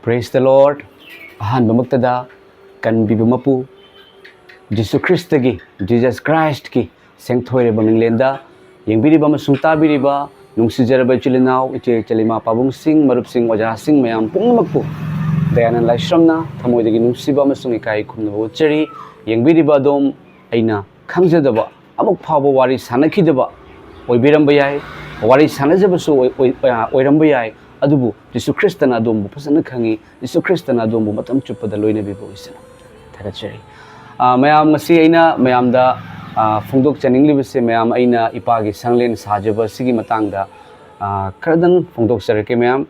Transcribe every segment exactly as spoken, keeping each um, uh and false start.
Praise the Lord. ꯑꯍꯥꯟꯕꯃꯛꯇꯗ ꯀꯟꯕꯤꯕ ꯃꯄꯨ ꯖꯤꯁꯨ ꯈ꯭ꯔꯤꯁꯇꯒꯤ, Jesus Christꯀꯤ ꯁꯦꯡꯊꯣꯏꯔꯕ ꯃꯤꯡꯂꯦꯟꯗ ꯌꯦꯡꯕꯤꯔꯤꯕ ꯑꯃꯁꯨꯡ ꯇꯥꯕꯤꯔꯤꯕ ꯅꯨꯡꯁꯤꯖꯔꯕ ꯏꯆꯤꯜ ꯏꯅꯥꯎ, ꯏꯆꯦ ꯏꯆꯜ, ꯏꯃꯥ ꯄꯥꯕꯨꯡꯁꯤꯡ, ꯃꯔꯨꯞꯁꯤꯡ, ꯑꯣꯖꯥꯁꯤꯡ ꯃꯌꯥꯝ ꯄꯨꯝꯅꯃꯛꯄꯨ ꯗꯌꯥꯅꯟ ꯂꯥꯏꯁ꯭ꯔꯝꯅ ꯊꯃꯣꯏꯗꯒꯤ ꯅꯨꯡꯁꯤꯕ ꯑꯃꯁꯨꯡ ꯏꯀꯥꯏ ꯈꯨꯝꯅꯕ ꯎꯠꯆꯔꯤ꯫ ꯌꯦꯡꯕꯤꯔꯤꯕ ꯑꯗꯣꯝ, ꯑꯩꯅ ꯈꯪꯖꯗꯕ, ꯑꯃꯨꯛ ꯐꯥꯎꯕ ꯋꯥꯔꯤ ꯁꯥꯟꯅꯈꯤꯗꯕ ꯑꯣꯏꯕꯤꯔꯝꯕ ꯌꯥꯏ, ꯋꯥꯔꯤ ꯁꯥꯟꯅꯖꯕꯁꯨ ꯑꯣꯏ-, ꯑꯣꯏ-, ꯑ, ꯑꯣꯏꯔꯝꯕ ꯌꯥꯏ, ꯑꯗꯨꯕꯨ ꯖꯤꯁꯨ ꯈ꯭ꯔꯤꯁꯇꯅ ꯑꯗꯣꯝꯕꯨ ꯐꯖꯅ ꯈꯪꯉꯤ꯫ ꯖꯤꯁꯨ ꯈ꯭ꯔꯤꯁꯇꯅ ꯑꯗꯣꯝꯕꯨ ꯃꯇꯝ ꯆꯨꯞꯄꯗ ꯂꯣꯏꯅꯕꯤꯕ ꯑꯣꯏꯁꯅꯨ꯫ ꯊꯥꯒꯠꯆꯔꯤ꯫ ꯑ, ꯃꯌꯥꯝ, ꯉꯁꯤ ꯑꯩꯅ ꯃꯌꯥꯝꯗ, ꯑ, ꯐꯣꯡꯗꯣꯛꯆꯅꯤꯡꯂꯤꯕꯁꯦ, ꯃꯌꯥꯝ, ꯑꯩꯅ ꯏꯄꯥꯒꯤ ꯁꯪꯂꯦꯟ ꯁꯥꯖꯕ ꯑꯁꯤꯒꯤ ꯃꯇꯥꯡꯗ, ꯑ, ꯈꯔꯗꯪ ꯐꯣꯡꯗꯣꯛꯆꯔꯛꯀꯦ, ꯃꯌꯥꯝ꯫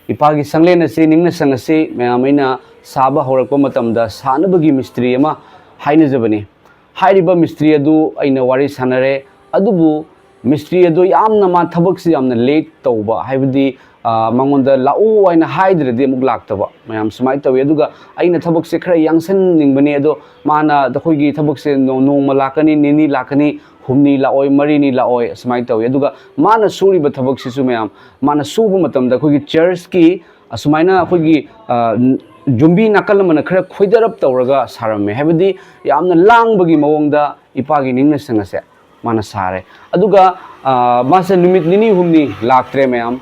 ꯏꯄꯥꯒꯤ ꯁꯪꯂꯦꯟ ꯑꯁꯤ, ꯅꯤꯡꯅ ꯁꯪ ꯑꯁꯤ, ꯃꯌꯥꯝ, ꯑꯩꯅ ꯁꯥꯕ ꯍꯧꯔꯛꯄ ꯃꯇꯝꯗ ꯁꯥꯅꯕꯒꯤ ꯃꯤꯁꯇ꯭ꯔꯤ ꯑꯃ ꯍꯥꯏꯅꯖꯕꯅꯤ꯫ ꯍꯥꯏꯔꯤꯕ ꯃꯤꯁꯇ꯭ꯔꯤ ꯑꯗꯨ ꯑꯩꯅ ꯋꯥꯔꯤ ꯁꯥꯟꯅꯔꯦ, ꯑꯗꯨꯕꯨ ꯃꯤꯁꯇ꯭ꯔꯤ ꯑꯗꯨ ꯌꯥꯝꯅ, ꯃꯥ ꯊꯕꯛꯁꯤ ꯌꯥꯝꯅ late ꯇꯧꯕ, ꯍꯥꯏꯕꯗꯤ, ꯑ, ꯃꯉꯣꯟꯗ ꯂꯥꯛꯎ ꯍꯥꯏꯅ ꯍꯥꯏꯗ꯭ꯔꯗꯤ ꯑꯃꯨꯛ ꯂꯥꯛꯇꯕ, ꯃꯌꯥꯝ, ꯁꯨꯃꯥꯏꯅ ꯇꯧꯋꯤ꯫ ꯑꯗꯨꯒ ꯑꯩꯅ ꯊꯕꯛꯁꯦ ꯈꯔ ꯌꯥꯡꯁꯟꯅꯤꯡꯕꯅꯦ, ꯑꯗꯣ ꯃꯥꯅ, ꯑꯩꯈꯣꯏꯒꯤ ꯊꯕꯛꯁꯦ ꯅꯣ-, ꯅꯣꯡꯃ ꯂꯥꯛꯀꯅꯤ, ꯅꯤꯅꯤ ꯂꯥꯛꯀꯅꯤ, ꯍꯨꯝꯅꯤ ꯂꯥꯛꯑꯣꯏ, ꯃꯔꯤꯅꯤ ꯂꯥꯛꯑꯣꯏ, ꯑꯁꯨꯃꯥꯏꯅ ꯇꯧꯋꯤ꯫ ꯑꯗꯨꯒ ꯃꯥꯅ ꯁꯨꯔꯤꯕ ꯊꯕꯛꯁꯤꯁꯨ, ꯃꯌꯥꯝ, ꯃꯥꯅ ꯁꯨꯕ ꯃꯇꯝꯗ ꯑꯩꯈꯣꯏꯒꯤ ꯆꯔꯆꯀꯤ ꯑꯁꯨꯃꯥꯏꯅ ꯑꯩꯈꯣꯏꯒꯤ, ꯑ, ꯌꯨꯝꯕꯤ ꯅꯥꯀꯜ ꯑꯃꯅ ꯈꯔ ꯈꯣꯏꯗꯔꯞ ꯇꯧꯔꯒ ꯁꯥꯔꯝꯃꯦ, ꯍꯥꯏꯕꯗꯤ ꯌꯥꯝꯅ ꯂꯥꯡꯕꯒꯤ ꯃꯑꯣꯡꯗ ꯏꯄꯥꯒꯤ ꯅꯤꯡꯅ ꯁꯪ ꯑꯁꯦ ꯃꯥꯅ ꯁꯥꯔꯦ꯫ ꯑꯗꯨꯒ, ꯑ, ꯃꯥꯁꯦ ꯅꯨꯃꯤꯠ ꯅꯤꯅꯤ ꯍꯨꯝꯅꯤ ꯂꯥꯛꯇ꯭ꯔꯦ, ꯃꯌꯥꯝ꯫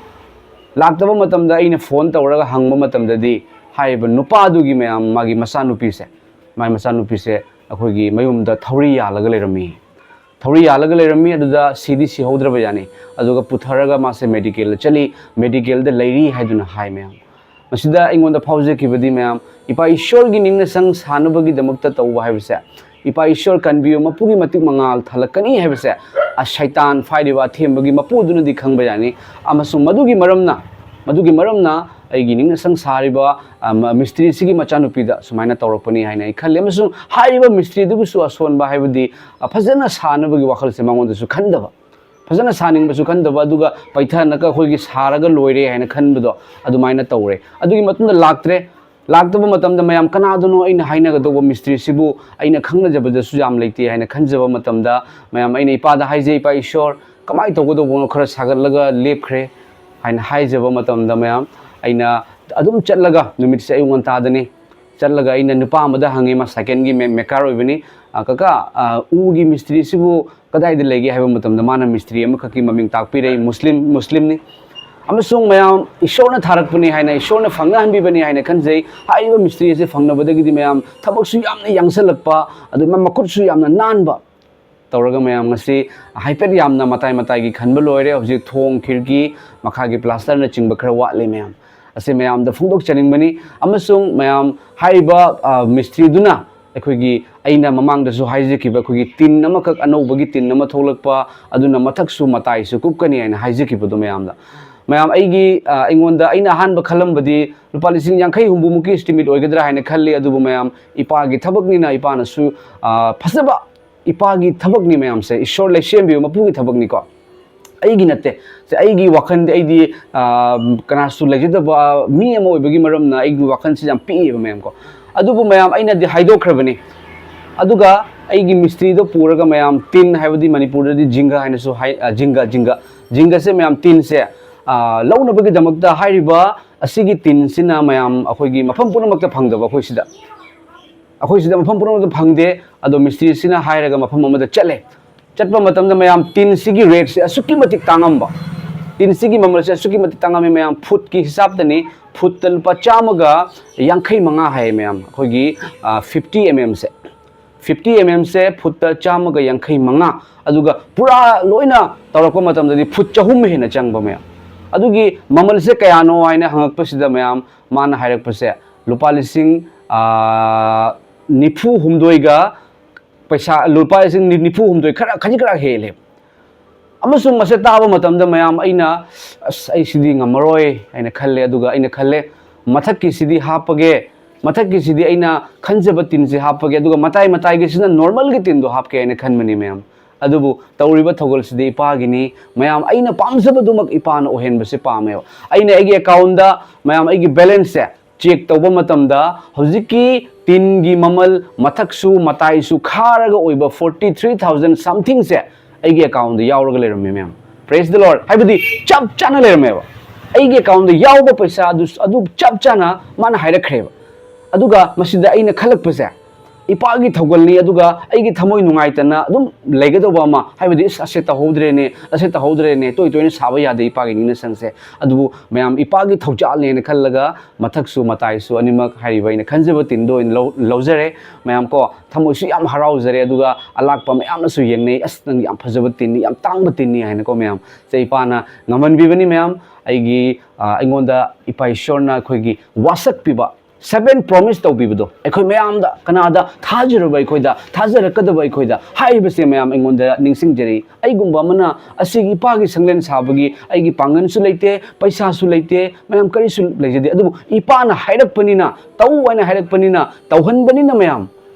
ꯂꯥꯛꯇꯕ ꯃꯇꯝꯗ ꯑꯩꯅ ꯐꯣꯟ ꯇꯧꯔꯒ ꯍꯪꯕ ꯃꯇꯝꯗꯗꯤ, ꯍꯥꯏꯔꯤꯕ ꯅꯨꯄꯥꯗꯨꯒꯤ, ꯃꯌꯥꯝ, ꯃꯥꯒꯤ ꯃꯆꯥꯅꯨꯄꯤꯁꯦ, ꯃꯥꯒꯤ ꯃꯆꯥꯅꯨꯄꯤꯁꯦ ꯑꯩꯈꯣꯏꯒꯤ ꯃꯌꯨꯝꯗ ꯊꯧꯔꯤ ꯌꯥꯜꯂꯒ ꯂꯩꯔꯝꯃꯤ꯫ ꯊꯧꯔꯤ ꯌꯥꯜꯂꯒ ꯂꯩꯔꯝꯃꯤ, ꯑꯗꯨꯗ ꯁꯤꯗꯤ ꯁꯤꯍꯧꯗ꯭ꯔꯕ ꯖꯥꯠꯅꯤ꯫ ꯑꯗꯨꯒ ꯄꯨꯊꯔꯒ ꯃꯥꯁꯦ ꯃꯦꯗꯤꯀꯦꯜꯗ ꯆꯠꯂꯤ, ꯃꯦꯗꯤꯀꯦꯜꯗ ꯂꯩꯔꯤ ꯍꯥꯏꯗꯨꯅ ꯍꯥꯏ, ꯃꯌꯥꯝ꯫ ꯃꯁꯤꯗ ꯑꯩꯉꯣꯟꯗ ꯐꯥꯎꯖꯈꯤꯕꯗꯤ, ꯃꯌꯥꯝ, ꯏꯄꯥ ꯏꯁꯣꯔꯒꯤ ꯅꯤꯡꯅ ꯁꯪ ꯁꯥꯅꯕꯒꯤꯗꯃꯛꯇ ꯇꯧꯕ ꯍꯥꯏꯕꯁꯦ, ꯏꯄꯥ ꯏꯁꯣꯔ ꯀꯟꯕꯤꯌꯨ, ꯃꯄꯨꯒꯤ ꯃꯇꯤꯛ ꯃꯉꯥꯜ ꯊꯜꯂꯛꯀꯅꯤ ꯍꯥꯏꯕꯁꯦ, ꯑ, ꯁꯩꯇꯥꯟ ꯐꯥꯏꯔꯤꯕ ꯑꯊꯦꯝꯕꯒꯤ ꯃꯄꯨꯗꯨꯅꯗꯤ ꯈꯪꯕ ꯌꯥꯅꯤ꯫ ꯑꯃꯁꯨꯡ ꯃꯗꯨꯒꯤ ꯃꯔꯝꯅ, ꯃꯗꯨꯒꯤ ꯃꯔꯝꯅ ꯑꯩꯒꯤ ꯅꯤꯡꯅ ꯁꯪ ꯁꯥꯔꯤꯕ, ꯑ, ꯃ-, ꯃꯤꯁꯇ꯭ꯔꯤꯁꯤꯒꯤ ꯃꯆꯥꯅꯨꯄꯤꯗ ꯁꯨꯃꯥꯏꯅ ꯇꯧꯔꯛꯄꯅꯤ ꯍꯥꯏꯅ ꯑꯩ ꯈꯜꯂꯤ꯫ ꯑꯃꯁꯨꯡ ꯍꯥꯏꯔꯤꯕ ꯃꯤꯁꯇ꯭ꯔꯤꯗꯨꯒꯤꯁꯨ ꯑꯁꯣꯟꯕ, ꯍꯥꯏꯕꯗꯤ, ꯑ, ꯐꯖꯅ ꯁꯥꯅꯕꯒꯤ ꯋꯥꯈꯜꯁꯦ ꯃꯉꯣꯟꯗꯁꯨ ꯈꯟꯗꯕ, ꯐꯖꯅ ꯁꯥꯅꯤꯡꯕꯁꯨ ꯈꯟꯗꯕ, ꯑꯗꯨꯒ ꯄꯩꯊꯅꯒ ꯑꯩꯈꯣꯏꯒꯤ ꯁꯥꯔꯒ ꯂꯣꯏꯔꯦ ꯍꯥꯏꯅ ꯈꯟꯕꯗꯣ ꯑꯗꯨꯃꯥꯏꯅ ꯇꯧꯔꯦ꯫ ꯑꯗꯨꯒꯤ ꯃꯇꯨꯡꯗ ꯂꯥꯛꯇ꯭ꯔꯦ꯫ ꯂꯥꯛꯇꯕ ꯃꯇꯝꯗ, ꯃꯌꯥꯝ, ꯀꯅꯥꯗꯅꯣ ꯑꯩꯅ ꯍꯥꯏꯅꯒꯗꯧꯕ? ꯃꯤꯁꯇ꯭ꯔꯤꯁꯤꯕꯨ ꯑꯩꯅ ꯈꯪꯅꯖꯕꯗꯁꯨ ꯌꯥꯝ ꯂꯩꯇꯦ ꯍꯥꯏꯅ ꯈꯟꯖꯕ ꯃꯇꯝꯗ, ꯃꯌꯥꯝ, ꯑꯩꯅ ꯏꯄꯥꯗ ꯍꯥꯏꯖꯩ, "ꯏꯄꯥ ꯏꯁꯣꯔ, ꯀꯃꯥꯏꯅ ꯇꯧꯒꯗꯧꯕꯅꯣ? ꯈꯔ ꯁꯥꯒꯠꯂꯒ ꯂꯦꯞꯈ꯭ꯔꯦ" ꯍꯥꯏꯅ ꯍꯥꯏꯖꯕ ꯃꯇꯝꯗ, ꯃꯌꯥꯝ, ꯑꯩꯅ ꯑꯗꯨꯝ ꯆꯠꯂꯒ, ꯅꯨꯃꯤꯠꯁꯦ ꯑꯌꯨꯛ ꯉꯟꯇꯥꯗꯅꯤ, ꯆꯠꯂꯒ ꯑꯩꯅ ꯅꯨꯄꯥ ꯑꯃꯗ ꯍꯪꯉꯤ, ꯃꯥ ꯁꯥꯏꯀꯜꯒꯤ ꯃꯦ- ꯃꯦꯀꯥꯔ ꯑꯣꯏꯕꯅꯤ꯫ "ꯑ, ꯀꯀꯥ, ꯑ, ꯎꯒꯤ ꯃꯤꯁꯇ꯭ꯔꯤꯁꯤꯕꯨ ꯀꯗꯥꯏꯗ ꯂꯩꯒꯦ?" ꯍꯥꯏꯕ ꯃꯇꯝꯗ, ꯃꯥꯅ ꯃꯤꯁꯇ꯭ꯔꯤ ꯑꯃꯈꯛꯀꯤ ꯃꯃꯤꯡ ꯇꯥꯛꯄꯤꯔꯦ, ꯃꯨꯁꯂꯤꯝ, ꯃꯨꯁꯂꯤꯝꯅꯤ꯫ ꯑꯃꯁꯨꯡ ꯃꯌꯥꯝ, ꯏꯁꯣꯔꯅ ꯊꯥꯔꯛꯄꯅꯤ ꯍꯥꯏꯅ, ꯏꯁꯣꯔꯅ ꯐꯪꯅꯍꯟꯕꯤꯕꯅꯤ ꯍꯥꯏꯅ ꯈꯟꯖꯩ꯫ ꯍꯥꯏꯔꯤꯕ ꯃꯤꯁꯇ꯭ꯔꯤ ꯑꯁꯤ ꯐꯪꯅꯕꯗꯒꯤꯗꯤ ꯃꯌꯥꯝ ꯊꯕꯛꯁꯨ ꯌꯥꯝꯅ ꯌꯥꯡꯁꯜꯂꯛꯄ, ꯑꯗꯨꯒ ꯃꯈꯨꯠꯁꯨ ꯌꯥꯝꯅ ꯅꯥꯟꯕ ꯇꯧꯔꯒ ꯃꯌꯥꯝ ꯉꯁꯤ ꯍꯥꯏꯐꯦꯠ ꯌꯥꯝꯅ ꯃꯇꯥꯏ ꯃꯇꯥꯏꯒꯤ ꯈꯟꯕ ꯂꯣꯏꯔꯦ꯫ ꯍꯧꯖꯤꯛ ꯊꯣꯡ, ꯈꯤꯔꯀꯤ, ꯃꯈꯥꯒꯤ ꯄ꯭ꯂꯥꯁꯇꯔꯅꯆꯤꯡꯕ ꯈꯔ ꯋꯥꯠꯂꯤ ꯃꯌꯥꯝ꯫ ꯑꯁꯤ ꯃꯌꯥꯝꯗ ꯐꯣꯡꯗꯣꯛꯆꯅꯤꯡꯕꯅꯤ꯫ ꯑꯃꯁꯨꯡ ꯃꯌꯥꯝ, ꯍꯥꯏꯔꯤꯕ, ꯑ, ꯃꯤꯁꯇ꯭ꯔꯤꯗꯨꯅ ꯑꯩꯈꯣꯏꯒꯤ, ꯑꯩꯅ ꯃꯃꯥꯡꯗꯁꯨ ꯍꯥꯏꯖꯈꯤꯕ, ꯑꯩꯈꯣꯏꯒꯤ ꯇꯤꯟ ꯑꯃꯈꯛ, ꯑꯅꯧꯕꯒꯤ ꯇꯤꯟ ꯑꯃ ꯊꯣꯛꯂꯛꯄ, ꯑꯗꯨꯅ ꯃꯊꯛꯁꯨ ꯃꯇꯥꯏꯁꯨ ꯀꯨꯞꯀꯅꯤ ꯍꯥꯏꯅ ꯍꯥꯏꯖꯈꯤꯕꯗꯣ ꯃꯌꯥꯝꯗ꯫ ꯃꯌꯥꯝ, ꯑꯩꯒꯤ, ꯑ, ꯑꯩꯉꯣꯟꯗ, ꯑꯩꯅ ꯑꯍꯥꯟꯕ ꯈꯜꯂꯝꯕꯗꯤ ꯂꯨꯄꯥ ꯂꯤꯁꯤꯡ ꯌꯥꯡꯈꯩ ꯍꯨꯝꯐꯨꯃꯨꯛꯀꯤ estimate ꯑꯣꯏꯒꯗ꯭ꯔꯥ ꯍꯥꯏꯅ ꯈꯜꯂꯤ꯫ ꯑꯗꯨꯕꯨ ꯃꯌꯥꯝ, ꯏꯄꯥꯒꯤ ꯊꯕꯛꯅꯤꯅ, ꯏꯄꯥꯅꯁꯨ, ꯑ, ꯐꯖꯕ, ꯏꯄꯥꯒꯤ ꯊꯕꯛꯅꯤ ꯃꯌꯥꯝꯁꯦ, ꯏꯁꯣꯔ ꯂꯩꯁꯦꯝꯕꯤꯕ ꯃꯄꯨꯒꯤ ꯊꯕꯛꯅꯤꯀꯣ꯫ ꯑꯩꯒꯤ ꯅꯠꯇꯦ꯫ ꯁꯦ, ꯑꯩꯒꯤ ꯋꯥꯈꯜꯗꯤ, ꯑꯩꯗꯤ, ꯑ, ꯀꯅꯥꯁꯨ ꯂꯩꯖꯗꯕ ꯃꯤ ꯑꯃ ꯑꯣꯏꯕꯒꯤ ꯃꯔꯝꯅ ꯑꯩꯒꯤ ꯋꯥꯈꯜꯁꯤ ꯌꯥꯝ ꯄꯤꯛꯏꯕ ꯃꯌꯥꯝ ꯀꯣ꯫ ꯑꯗꯨꯕꯨ ꯃꯌꯥꯝ, ꯑꯩꯅꯗꯤ ꯍꯥꯏꯗꯣꯛꯈ꯭ꯔꯕꯅꯤ꯫ ꯑꯗꯨꯒ ꯑꯩꯒꯤ ꯃꯤꯁꯇ꯭ꯔꯤꯗꯣ ꯄꯨꯔꯒ ꯃꯌꯥꯝ, ꯇꯤꯟ ꯍꯥꯏꯕꯗꯤ ꯃꯅꯤꯄꯨꯔꯗꯗꯤ ꯖꯤꯡꯒ ꯍꯥꯏꯅꯁꯨ ꯍꯥꯏ, ꯑ, ꯖꯤꯡꯒ, ꯖꯤꯡꯒ, ꯖꯤꯡꯒꯁꯦ ꯃꯌꯥꯝ, ꯇꯤꯟꯁꯦ, ꯑ, ꯂꯧꯅꯕꯒꯤꯗꯃꯛꯇ ꯍꯥꯏꯔꯤꯕ ꯑꯁꯤꯒꯤ ꯇꯤꯟꯁꯤꯅ ꯃꯌꯥꯝ, ꯑꯩꯈꯣꯏꯒꯤ ꯃꯐꯝ ꯄꯨꯝꯅꯃꯛꯇ ꯐꯪꯗꯕ, ꯑꯩꯈꯣꯏ ꯁꯤꯗ, ꯑꯩꯈꯣꯏ ꯁꯤꯗ ꯃꯐꯝ ꯄꯨꯝꯅꯃꯛꯇ ꯐꯪꯗꯦ꯫ ꯑꯗꯣ ꯃꯤꯁꯇ꯭ꯔꯤꯁꯤꯅ ꯍꯥꯏꯔꯒ ꯃꯐꯝ ꯑꯃꯗ ꯆꯠꯂꯦ꯫ ꯆꯠꯄ ꯃꯇꯝꯗ ꯃꯌꯥꯝ, ꯇꯤꯟꯁꯤꯒꯤ rateꯁꯦ ꯑꯁꯨꯛꯀꯤ ꯃꯇꯤꯛ ꯇꯥꯡꯉꯝꯕ, ꯇꯤꯟꯁꯤꯒꯤ ꯃꯃꯜꯁꯦ ꯑꯁꯨꯛꯀꯤ ꯃꯇꯤꯛ ꯇꯥꯡꯉꯝꯃꯤ ꯃꯌꯥꯝ꯫ ꯐꯨꯠꯀꯤ ꯍꯤꯁꯥꯞꯇꯅꯤ, ꯐꯨꯠꯇ ꯂꯨꯄꯥ ꯆꯥꯝꯃꯒ ꯌꯥꯡꯈꯩ ꯃꯉꯥ ꯍꯥꯏꯌꯦ ꯃꯌꯥꯝ, ꯑꯩꯈꯣꯏꯒꯤ, ꯑ, fifty mmꯁꯦ, fifty mmꯁꯦ ꯐꯨꯠꯇ ꯆꯥꯝꯃꯒ ꯌꯥꯡꯈꯩ ꯃꯉꯥ꯫ ꯑꯗꯨꯒ ꯄꯨꯔꯥ ꯂꯣꯏꯅ ꯇꯧꯔꯛꯄ ꯃꯇꯝꯗꯗꯤ ꯐꯨꯠ ꯆꯍꯨꯝ ꯍꯦꯟꯅ ꯆꯪꯕ ꯃꯌꯥꯝ꯫ ꯑꯗꯨꯒꯤ ꯃꯃꯜꯁꯦ ꯀꯌꯥꯅꯣ ꯍꯥꯏꯅ ꯍꯪꯉꯛꯄꯁꯤꯗ ꯃꯌꯥꯝ, ꯃꯥꯅ ꯍꯥꯏꯔꯛꯄꯁꯦ ꯂꯨꯄꯥ ꯂꯤꯁꯤꯡ, ꯑ, ꯅꯤꯐꯨ ꯍꯨꯝꯗꯣꯏꯒ, ꯄꯩꯁꯥ ꯂꯨꯄꯥ ꯂꯤꯁꯤꯡ ꯅꯤꯐꯨ ꯍꯨꯝꯗꯣꯏ, ꯈꯔ, ꯈꯖꯤꯛ ꯈꯔ ꯍꯦꯜꯂꯦ꯫ ꯑꯃꯁꯨꯡ ꯃꯁꯤ ꯇꯥꯕ ꯃꯇꯝꯗ ꯃꯌꯥꯝ, ꯑꯩꯅ, "ꯑꯁ, ꯑꯩ ꯁꯤꯗꯤ ꯉꯝꯃꯔꯣꯏ" ꯍꯥꯏꯅ ꯈꯜꯂꯦ꯫ ꯑꯗꯨꯒ ꯑꯩꯅ ꯈꯜꯂꯦ, "ꯃꯊꯛꯀꯤꯁꯤꯗꯤ ꯍꯥꯞꯄꯒꯦ, ꯃꯊꯛꯀꯤꯁꯤꯗꯤ ꯑꯩꯅ ꯈꯟꯖꯕ ꯇꯤꯟꯁꯤ ꯍꯥꯞꯄꯒꯦ, ꯑꯗꯨꯒ ꯃꯇꯥꯏ ꯃꯇꯥꯏꯒꯤꯁꯤꯅ normalꯒꯤ ꯇꯤꯟꯗꯣ ꯍꯥꯞꯀꯦ" ꯍꯥꯏꯅ ꯈꯟꯕꯅꯤ ꯃꯌꯥꯝ꯫ ꯑꯗꯨꯕꯨ ꯇꯧꯔꯤꯕ ꯊꯧꯒꯜꯁꯤꯗꯤ ꯏꯄꯥꯒꯤꯅꯤ꯫ ꯃꯌꯥꯝ, ꯑꯩꯅ ꯄꯥꯝꯖꯕꯗꯨꯃꯛ ꯏꯄꯥꯅ ꯑꯣꯏꯍꯟꯕꯁꯦ ꯄꯥꯝꯃꯦꯕ꯫ ꯑꯩꯅ ꯑꯩꯒꯤ accountꯗ, ꯃꯌꯥꯝ, ꯑꯩꯒꯤ balanceꯁꯦ check ꯇꯧꯕ ꯃꯇꯝꯗ ꯍꯧꯖꯤꯛꯀꯤ ꯇꯤꯟꯒꯤ ꯃꯃꯜ, ꯃꯊꯛꯁꯨ ꯃꯇꯥꯏꯁꯨ ꯈꯥꯔꯒ ꯑꯣꯏꯕ forty three thousand somethingꯁꯦ ꯑꯩꯒꯤ accountꯗ ꯌꯥꯎꯔꯒ ꯂꯩꯔꯝꯃꯦ ꯃꯌꯥꯝ꯫ Praise the Lord! ꯍꯥꯏꯕꯗꯤ ꯆꯞ ꯆꯥꯅ ꯂꯩꯔꯝꯃꯦꯕ꯫ ꯑꯩꯒꯤ ꯑꯦꯀꯥꯎꯟꯗ ꯌꯥꯎꯕ ꯄꯩꯁꯥ ꯑꯗꯨ, ꯑꯗꯨ ꯆꯞ ꯆꯥꯅ ꯃꯥꯅ ꯍꯥꯏꯔꯛꯈ꯭ꯔꯦꯕ꯫ ꯑꯗꯨꯒ ꯃꯁꯤꯗ ꯑꯩꯅ ꯈꯜꯂꯛꯄꯁꯦ, ꯏꯄꯥꯒꯤ ꯊꯧꯒꯜꯅꯤ, ꯑꯗꯨꯒ ꯑꯩꯒꯤ ꯊꯃꯣꯏ ꯅꯨꯡꯉꯥꯏꯇꯅ ꯑꯗꯨꯝ ꯂꯩꯒꯗꯧꯕ ꯑꯃ, ꯍꯥꯏꯕꯗꯤ, "ꯏꯁ, ꯑꯁꯦ ꯇꯧꯍꯧꯗ꯭ꯔꯦꯅꯦ, ꯑꯁꯦ ꯇꯧꯍꯧꯗ꯭ꯔꯦꯅꯦ", ꯇꯣꯏ ꯇꯣꯏꯅ ꯁꯥꯕ ꯌꯥꯗꯦ ꯏꯄꯥꯒꯤ ꯅꯤꯡꯅ ꯁꯪꯁꯦ꯫ ꯑꯗꯨꯕꯨ ꯃꯌꯥꯝ, ꯏꯄꯥꯒꯤ ꯊꯧꯖꯥꯜꯅꯦꯅ ꯈꯜꯂꯒ ꯃꯊꯛꯁꯨ ꯃꯇꯥꯏꯁꯨ ꯑꯅꯤꯃꯛ, ꯍꯥꯏꯔꯤꯕ ꯑꯩꯅ ꯈꯟꯖꯕ ꯇꯤꯟꯗꯣ ꯑꯣꯏꯅ ꯂꯧ-, ꯂꯧꯖꯔꯦ꯫ ꯃꯌꯥꯝ ꯀꯣ, ꯊꯃꯣꯏꯁꯨ ꯌꯥꯝ ꯍꯔꯥꯎꯖꯔꯦ꯫ ꯑꯗꯨꯒ ꯑꯂꯥꯛꯄ ꯃꯌꯥꯝꯅꯁꯨ ꯌꯦꯡꯅꯩ, "ꯑꯁ, ꯅꯪ ꯌꯥꯝ ꯐꯖꯕ ꯇꯤꯟꯅꯤ, ꯌꯥꯝ ꯇꯥꯡꯕ ꯇꯤꯟꯅꯤ" ꯍꯥꯏꯅꯀꯣ ꯃꯌꯥꯝ꯫ ꯁꯦ ꯏꯄꯥꯅ ꯉꯝꯍꯟꯕꯤꯕꯅꯤ ꯃꯌꯥꯝ꯫ ꯑꯩꯒꯤ, ꯑ, ꯑꯩꯉꯣꯟꯗ ꯏꯄꯥ ꯏꯁꯣꯔꯅ ꯑꯩꯈꯣꯏꯒꯤ ꯋꯥꯁꯛ ꯄꯤꯕ, seven promise ꯇꯧꯕꯤꯕꯗꯣ, ꯑꯩꯈꯣꯏ ꯃꯌꯥꯝꯗ, ꯀꯅꯥꯗ ꯊꯥꯖꯔꯨꯕ ꯑꯩꯈꯣꯏꯗ, ꯊꯥꯖꯔꯛꯀꯗꯕ ꯑꯩꯈꯣꯏꯗ ꯍꯥꯏꯔꯤꯕꯁꯦ ꯃꯌꯥꯝ ꯑꯩꯉꯣꯟꯗ ꯅꯤꯡꯁꯤꯡꯖꯔꯤ꯫ ꯑꯩꯒꯨꯝꯕ ꯑꯃꯅ ꯑꯁꯤꯒꯤ ꯏꯄꯥꯒꯤ ꯁꯪꯂꯦꯟ ꯁꯥꯕꯒꯤ ꯑꯩꯒꯤ ꯄꯥꯡꯒꯜꯁꯨ ꯂꯩꯇꯦ, ꯄꯩꯁꯥꯁꯨ ꯂꯩꯇꯦ, ꯃꯌꯥꯝ ꯀꯔꯤꯁꯨ ꯂꯩꯖꯗꯦ꯫ ꯑꯗꯨꯕꯨ ꯏꯄꯥꯅ ꯍꯥꯏꯔꯛꯄꯅꯤꯅ, ꯇꯧ ꯍꯥꯏꯅ ꯍꯥꯏꯔꯛꯄꯅꯤꯅ, ꯇꯧꯍꯟꯕꯅꯤꯅ ꯃꯌꯥꯝ,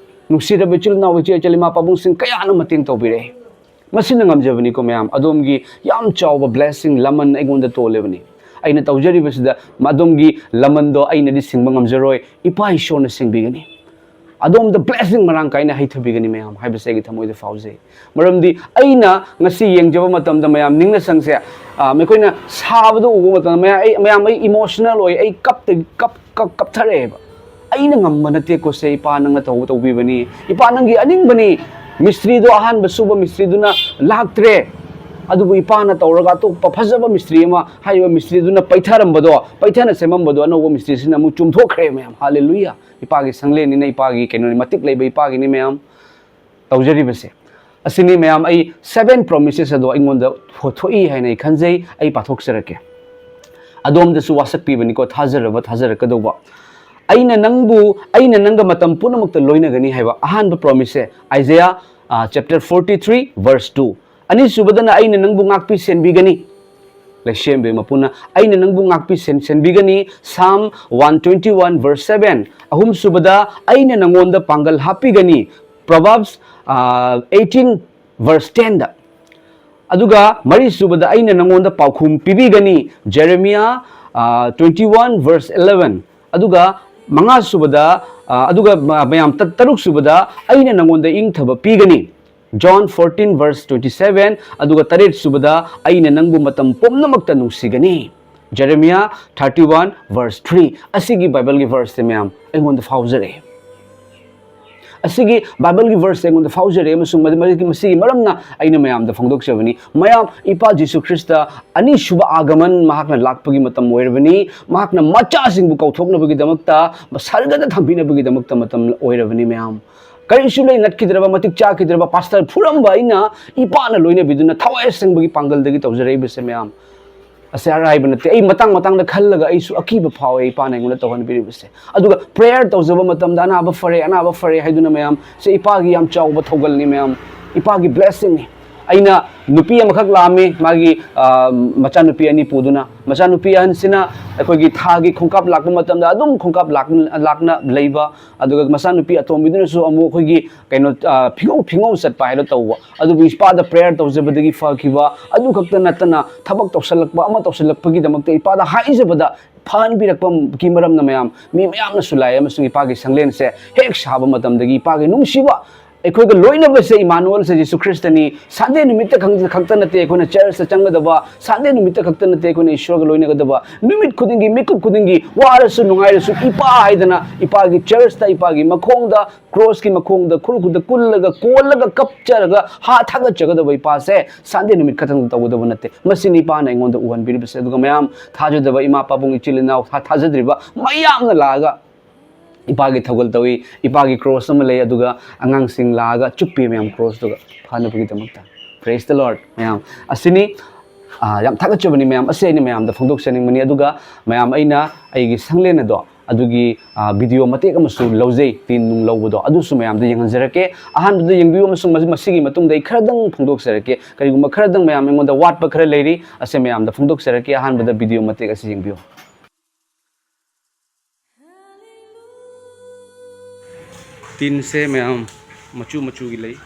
ꯅꯨꯡꯁꯤꯔꯕ ꯏꯆꯤꯜ ꯏꯅꯥꯎ, ꯏꯆꯦ ꯏꯆꯜ, ꯏꯃꯥ ꯄꯥꯕꯨꯡꯁꯤꯡ ꯀꯌꯥꯅ ꯃꯇꯦꯡ ꯇꯧꯕꯤꯔꯛꯑꯦ꯫ ꯃꯁꯤꯅ ꯉꯝꯖꯕꯅꯤꯀꯣ ꯃꯌꯥꯝ, ꯑꯗꯣꯝꯒꯤ ꯌꯥꯝ ꯆꯥꯎꯕ blessing ꯂꯃꯟ ꯑꯩꯉꯣꯟꯗ ꯇꯣꯜꯂꯤꯕꯅꯤ꯫ ꯑꯩꯅ ꯇꯧꯖꯔꯤꯕꯁꯤꯗ ꯑꯗꯣꯝꯒꯤ ꯂꯃꯟꯗꯣ ꯑꯩꯅꯗꯤ ꯁꯤꯡꯕ ꯉꯝꯖꯔꯣꯏ, ꯏꯄꯥ ꯏꯁꯣꯔꯅ ꯁꯤꯡꯕꯤꯒꯅꯤ꯫ ꯑꯗꯣꯝꯗ blessing ꯃꯔꯥꯡ ꯀꯥꯏꯅ ꯍꯩꯊꯕꯤꯒꯅꯤ ꯃꯌꯥꯝ ꯍꯥꯏꯕꯁꯦ ꯑꯩꯒꯤ ꯊꯃꯣꯏꯗ ꯐꯥꯎꯖꯩ꯫ ꯃꯔꯝꯗꯤ ꯑꯩꯅ ꯉꯁꯤ ꯌꯦꯡꯖꯕ ꯃꯇꯝꯗ ꯃꯌꯥꯝ ꯅꯤꯡꯅ ꯁꯪꯁꯦ, ꯑ, ꯃꯈꯣꯏꯅ ꯁꯥꯕꯗ ꯎꯕ ꯃꯇꯝꯗ ꯃꯌꯥꯝ ꯑꯩ, ꯃꯌꯥꯝ ꯑꯩ emotional ꯑꯣꯏ, ꯑꯩ ꯀꯞꯇ-, ꯀꯞ-, ꯀꯞ-, ꯀꯞꯊꯔꯛꯑꯦꯕ꯫ ꯑꯩꯅ ꯉꯝꯕ ꯅꯠꯇꯦꯀꯣ ꯁꯦ, ꯏꯄꯥ ꯅꯪꯅ ꯇꯧꯕ ꯇꯧꯕꯤꯕꯅꯤ, ꯏꯄꯥ ꯅꯪꯒꯤ ꯑꯅꯤꯡꯕꯅꯤ꯫ ꯃꯤꯁꯇ꯭ꯔꯤꯗꯣ, ꯑꯍꯥꯟꯕ ꯁꯨꯕ ꯃꯤꯁꯇ꯭ꯔꯤꯗꯨꯅ ꯂꯥꯛꯇ꯭ꯔꯦ, ꯑꯗꯨꯕꯨ ꯏꯄꯥꯅ ꯇꯧꯔꯒ ꯑꯇꯣꯞꯄ ꯐꯖꯕ ꯃꯤꯁꯇ꯭ꯔꯤ ꯑꯃ, ꯍꯥꯏꯔꯤꯕ ꯃꯤꯁꯇ꯭ꯔꯤꯗꯨꯅ ꯄꯩꯊꯔꯝꯕꯗꯣ, ꯄꯩꯊꯅ ꯁꯦꯝꯃꯝꯕꯗꯣ ꯑꯅꯧꯕ ꯃꯤꯁꯇ꯭ꯔꯤꯁꯤꯅ ꯑꯃꯨꯛ ꯆꯨꯝꯊꯣꯛꯈ꯭ꯔꯦ ꯃꯌꯥꯝ꯫ ꯍꯥꯂꯦꯂꯨꯌꯥ! ꯏꯄꯥꯒꯤ ꯁꯪꯂꯦꯟꯅꯤꯅ, ꯏꯄꯥꯒꯤ ꯀꯩꯅꯣꯅꯤ, ꯃꯇꯤꯛ ꯂꯩꯕ ꯏꯄꯥꯒꯤꯅꯤ ꯃꯌꯥꯝ꯫ ꯇꯧꯖꯔꯤꯕꯁꯦ꯫ ꯑꯁꯤꯅꯤ ꯃꯌꯥꯝ, ꯑꯩ seven promises ꯑꯗꯣ ꯑꯩꯉꯣꯟꯗ ꯊꯣ-, ꯊꯣꯛꯏ ꯍꯥꯏꯅ ꯑꯩ ꯈꯟꯖꯩ꯫ ꯑꯩ ꯄꯥꯊꯣꯛꯆꯔꯛꯀꯦ꯫ ꯑꯗꯣꯝꯗꯁꯨ ꯋꯥꯁꯛ ꯄꯤꯕꯅꯤꯀꯣ, ꯊꯥꯖꯔꯕ, ꯊꯥꯖꯔꯛꯀꯗꯧꯕ꯫ "ꯑꯩꯅ ꯅꯪꯕꯨ, ꯑꯩꯅ ꯅꯪꯒ ꯃꯇꯝ ꯄꯨꯝꯅꯃꯛꯇ ꯂꯣꯏꯅꯒꯅꯤ" ꯍꯥꯏꯕ ꯑꯍꯥꯟꯕ promise ꯁꯦ, Isaiah, ꯑ, chapter forty three, verse two꯫ ꯑꯅꯤꯁꯨꯕꯗꯅ, "ꯑꯩꯅ ꯅꯪꯕꯨ ꯉꯥꯛꯄꯤ ꯁꯦꯟꯕꯤꯒꯅꯤ"꯫ ꯂꯩꯁꯦꯝꯕꯤ ꯃꯄꯨꯅ, "ꯑꯩꯅ ꯅꯪꯕꯨ ꯉꯥꯛꯄꯤ ꯁꯦꯟ-, ꯁꯦꯟꯕꯤꯒꯅꯤ", Psalm one twenty one verse seven꯫ ꯑꯍꯨꯝꯁꯨꯕꯗ, "ꯑꯩꯅ ꯅꯪꯉꯣꯟꯗ ꯄꯥꯡꯒꯜ ꯍꯥꯞꯄꯤꯒꯅꯤ", Proverbs, ꯑ, eighteen verse ten ꯗ꯫ ꯑꯗꯨꯒ ꯃꯔꯤꯁꯨꯕꯗ, "ꯑꯩꯅ ꯅꯪꯉꯣꯟꯗ ꯄꯥꯎꯈꯨꯝ ꯄꯤꯕꯤꯒꯅꯤ", Jeremiah, ꯑ, twenty one verse eleven꯫ ꯑꯗꯨꯒ ꯃꯉꯥꯁꯨꯕꯗ, ꯑ, ꯑꯗꯨꯒ ꯃ-, ꯃꯌꯥꯝ ꯇ-, ꯇꯔꯨꯛꯁꯨꯕꯗ, "ꯑꯩꯅ ꯅꯪꯉꯣꯟꯗ ꯏꯪꯊꯕ ꯄꯤꯒꯅꯤ", John fourteen verse twenty seven꯫ ꯑꯗꯨꯒ ꯇꯔꯦꯠꯁꯨꯕꯗ, "ꯑꯩꯅ ꯅꯪꯕꯨ ꯃꯇꯝ ꯄꯨꯝꯅꯃꯛꯇ ꯅꯨꯡꯁꯤꯒꯅꯤ", Jeremiah thirty one verse three ꯑꯁꯤꯒꯤ ꯕꯥꯏꯕꯜꯒꯤ ꯚꯔꯁꯁꯦ ꯃꯌꯥꯝ ꯑꯩꯉꯣꯟꯗ ꯐꯥꯎꯖꯔꯛꯑꯦ꯫ ꯑꯁꯤꯒꯤ ꯕꯥꯏꯕꯜꯒꯤ ꯚꯔꯁꯁꯦ ꯑꯩꯉꯣꯟꯗ ꯐꯥꯎꯖꯔꯛꯑꯦ, ꯑꯃꯁꯨꯡ ꯃꯗꯨ, ꯃꯗꯨꯒꯤ, ꯃꯁꯤꯒꯤ ꯃꯔꯝꯅ ꯑꯩꯅ ꯃꯌꯥꯝꯗ ꯐꯣꯡꯗꯣꯛꯆꯕꯅꯤ꯫ ꯃꯌꯥꯝ, ꯏꯄꯥ ꯖꯤꯁꯨ ꯈ꯭ꯔꯤꯁꯇ ꯑꯅꯤꯁꯨꯕ ꯑꯥꯒꯃꯟ ꯃꯍꯥꯛꯅ ꯂꯥꯛꯄꯒꯤ ꯃꯇꯝ ꯑꯣꯏꯔꯕꯅꯤ꯫ ꯃꯍꯥꯛꯅ ꯃꯆꯥꯁꯤꯡꯕꯨ ꯀꯧꯊꯣꯛꯅꯕꯒꯤꯗꯃꯛꯇ, ꯁꯔꯒꯗ ꯊꯝꯕꯤꯅꯕꯒꯤꯗꯃꯛꯇ ꯃꯇꯝ ꯑꯣꯏꯔꯕꯅꯤ꯫ ꯃꯌꯥꯝ, ꯀꯔꯤꯁꯨ ꯂꯩ ꯅꯠꯈꯤꯗ꯭ꯔꯕ, ꯃꯇꯤꯛ ꯆꯥꯈꯤꯗ꯭ꯔꯕ ꯄꯥꯁꯇꯔ ꯐꯨꯔꯝꯕ ꯑꯩꯅ ꯏꯄꯥꯅ ꯂꯣꯏꯅꯕꯤꯗꯨꯅ ꯊꯋꯥꯏ ꯑꯁꯦꯡꯕꯒꯤ ꯄꯥꯡꯒꯜꯗꯒꯤ ꯇꯧꯖꯔꯛꯏꯕꯁꯦ ꯃꯌꯥꯝ꯫ ꯑꯁꯤ ꯑꯔꯥꯏꯕ ꯅꯠꯇꯦ꯫ ꯑꯩ ꯃꯇꯥꯡ ꯃꯇꯥꯡꯗ ꯈꯜꯂꯒ ꯑꯩꯁꯨ ꯑꯀꯤꯕ ꯐꯥꯎꯋꯦ ꯏꯄꯥꯅ ꯑꯩꯉꯣꯟꯗ ꯇꯧꯍꯟꯕꯤꯔꯤꯕꯁꯦ꯫ ꯑꯗꯨꯒ ꯄ꯭ꯔꯦꯌꯔ ꯇꯧꯖꯕ ꯃꯇꯝꯗ "ꯑꯅꯥꯕ ꯐꯔꯦ, ꯑꯅꯥꯕ ꯐꯔꯦ" ꯍꯥꯏꯗꯨꯅ ꯃꯌꯥꯝ, ꯁꯤ ꯏꯄꯥꯒꯤ ꯌꯥꯝ ꯆꯥꯎꯕ ꯊꯧꯒꯜꯅꯤ ꯃꯌꯥꯝ, ꯏꯄꯥꯒꯤ ꯕ꯭ꯂꯦꯁꯤꯡꯅꯤ꯫ ꯑꯩꯅ, ꯅꯨꯄꯤ ꯑꯃꯈꯛ ꯂꯥꯛꯑꯝꯃꯤ, ꯃꯥꯒꯤ, ꯑ, ꯃꯆꯥꯅꯨꯄꯤ ꯑꯅꯤ ꯄꯨꯗꯨꯅ꯫ ꯃꯆꯥꯅꯨꯄꯤ ꯑꯍꯟꯁꯤꯅ ꯑꯩꯈꯣꯏꯒꯤ ꯊꯥꯒꯤ ꯈꯣꯡꯀꯥꯞ ꯂꯥꯛꯄ ꯃꯇꯝꯗ ꯑꯗꯨꯝ ꯈꯣꯡꯀꯥꯞ ꯂꯥꯛ-, ꯂꯥꯛꯅ ꯂꯩꯕ꯫ ꯑꯗꯨꯒ ꯃꯆꯥꯅꯨꯄꯤ ꯑꯇꯣꯝꯕꯤꯗꯨꯅꯁꯨ ꯑꯃꯨꯛ ꯑꯩꯈꯣꯏꯒꯤ ꯀꯩꯅꯣ, ꯑ, ꯐꯤꯉꯧ, ꯐꯤꯉꯧ ꯆꯠꯄ ꯍꯥꯏꯗꯣ ꯇꯧꯕ꯫ ꯑꯗꯨꯕꯨ ꯏꯄꯥꯗ ꯄ꯭ꯔꯦꯌꯔ ꯇꯧꯖꯕꯗꯒꯤ ꯐꯈꯤꯕ꯫ ꯑꯗꯨ ꯈꯛꯇ ꯅꯠꯇꯅ ꯊꯕꯛ ꯇꯧꯁꯜꯂꯛꯄ, ꯑꯃ ꯇꯧꯁꯜꯂꯛꯄꯒꯤꯗꯃꯛꯇ ꯏꯄꯥꯗ ꯍꯥꯏꯖꯕꯗ ꯐꯍꯟꯕꯤꯔꯛꯄꯒꯤ ꯃꯔꯝꯅ ꯃꯌꯥꯝ, ꯃꯤ ꯃꯌꯥꯝꯅꯁꯨ ꯂꯥꯛꯑꯦ, ꯑꯃꯁꯨꯡ ꯏꯄꯥꯒꯤ ꯁꯪꯂꯦꯟꯁꯦ ꯍꯦꯛ ꯁꯥꯕ ꯃꯇꯝꯗꯒꯤ ꯏꯄꯥꯒꯤ ꯅꯨꯡꯁꯤꯕ, ꯑꯩꯈꯣꯏꯒ ꯂꯣꯏꯅꯕꯁꯦ ꯏꯃꯥꯅꯨꯑꯦꯜꯁꯦ ꯖꯤꯁꯨ ꯈ꯭ꯔꯤꯁꯇꯅꯤ꯫ ꯁꯟꯗꯦ ꯅꯨꯃꯤꯠꯇ ꯈꯪ-, ꯈꯛꯇ ꯅꯠꯇꯦ ꯑꯩꯈꯣꯏꯅ ꯆꯔꯆꯇ ꯆꯪꯒꯗꯕ, ꯁꯟꯗꯦ ꯅꯨꯃꯤꯠꯇ ꯈꯛꯇ ꯅꯠꯇꯦ ꯑꯩꯈꯣꯏꯅ ꯏꯁꯣꯔꯒ ꯂꯣꯏꯅꯒꯗꯕ, ꯅꯨꯃꯤꯠ ꯈꯨꯗꯤꯡꯒꯤ, ꯃꯤꯀꯨꯞ ꯈꯨꯗꯤꯡꯒꯤ, ꯋꯥꯔꯁꯨ ꯅꯨꯡꯉꯥꯏꯔꯁꯨ ꯏꯄꯥ ꯍꯥꯏꯗꯅ ꯏꯄꯥꯒꯤ ꯆꯔꯆꯇ, ꯏꯄꯥꯒꯤ ꯃꯈꯣꯡꯗ, ꯀ꯭ꯔꯣꯁꯀꯤ ꯃꯈꯣꯡꯗ ꯈꯨꯔꯈꯨꯜꯗ ꯀꯨꯜꯂꯒ, ꯀꯣꯜꯂꯒ, ꯀꯞꯆꯔꯒ, ꯍꯥ ꯊꯥꯒꯠꯆꯒꯗꯕ ꯏꯄꯥꯁꯦ ꯁꯟꯗꯦ ꯅꯨꯃꯤꯠ ꯈꯛꯇꯪ ꯇꯧꯒꯗꯕ ꯅꯠꯇꯦ꯫ ꯃꯁꯤꯅꯤ ꯏꯄꯥꯅ ꯑꯩꯉꯣꯟꯗ ꯎꯍꯟꯕꯤꯔꯤꯕꯁꯦ꯫ ꯑꯗꯨꯒ ꯃꯌꯥꯝ ꯊꯥꯖꯗꯕ ꯏꯃꯥ ꯄꯥꯕꯨꯡ ꯏꯆꯤꯜ ꯏꯅꯥꯎ ꯊꯥ-, ꯊꯥꯖꯗ꯭ꯔꯤꯕ ꯃꯌꯥꯝꯅ ꯂꯥꯛꯑꯒ ꯏꯄꯥꯒꯤ ꯊꯧꯒꯜ ꯇꯧꯏ, ꯏꯄꯥꯒꯤ ꯀ꯭ꯔꯣꯁ ꯑꯃ ꯂꯩ, ꯑꯗꯨꯒ ꯑꯉꯥꯡꯁꯤꯡ ꯂꯥꯛꯑꯒ ꯆꯨꯞꯄꯤ ꯃꯌꯥꯝ ꯀ꯭ꯔꯣꯁꯇꯨꯒ ꯐꯅꯕꯒꯤꯗꯃꯛꯇ꯫ Praise the Lord ꯃꯌꯥꯝ꯫ ꯑꯁꯤꯅꯤ, ꯑꯥ, ꯌꯥꯝ ꯊꯥꯒꯠꯆꯕꯅꯤ ꯃꯌꯥꯝ꯫ ꯑꯁꯤ ꯑꯩꯅ ꯃꯌꯥꯝꯗ ꯐꯣꯡꯗꯣꯛꯆꯅꯤꯡꯕꯅꯤ꯫ ꯑꯗꯨꯒ ꯃꯌꯥꯝ, ꯑꯩꯅ ꯑꯩꯒꯤ ꯁꯪꯂꯦꯟ ꯑꯗꯣ ꯑꯗꯨꯒꯤ, ꯑꯥ, ꯚꯤꯗꯤꯑꯣ ꯃꯇꯦꯛ ꯑꯃꯁꯨ ꯂꯧꯖꯩ, ꯇꯤꯟ ꯅꯨꯡ ꯂꯧꯕꯗꯣ, ꯑꯗꯨꯁꯨ ꯃꯌꯥꯝꯗ ꯌꯦꯡꯍꯟꯖꯔꯛꯀꯦ꯫ ꯑꯍꯥꯟꯕꯗ ꯌꯦꯡꯕꯤꯌꯨ, ꯑꯃꯁꯨꯡ ꯃꯁꯤ-, ꯃꯁꯤꯒꯤ ꯃꯇꯨꯡꯗ ꯑꯩ ꯈꯔꯗꯪ ꯐꯣꯡꯗꯣꯛꯆꯔꯛꯀꯦ꯫ ꯀꯔꯤꯒꯨꯝꯕ ꯈꯔꯗꯪ ꯃꯌꯥꯝ ꯑꯩꯉꯣꯟꯗ ꯋꯥꯠꯄ ꯈꯔ ꯂꯩꯔꯤ, ꯑꯁꯤ ꯃꯌꯥꯝꯗ ꯐꯣꯡꯗꯣꯛꯆꯔꯛꯀꯦ꯫ ꯑꯍꯥꯟꯕꯗ ꯚꯤꯗꯤꯑꯣ ꯃꯇꯦꯛ ꯑꯁꯤ ꯌꯦꯡꯕꯤꯌꯨ꯫ ꯇꯤꯟꯁꯦ ꯃꯌꯥꯝ ꯃꯆꯨ ꯃꯆꯨꯒꯤ ꯂꯩ꯫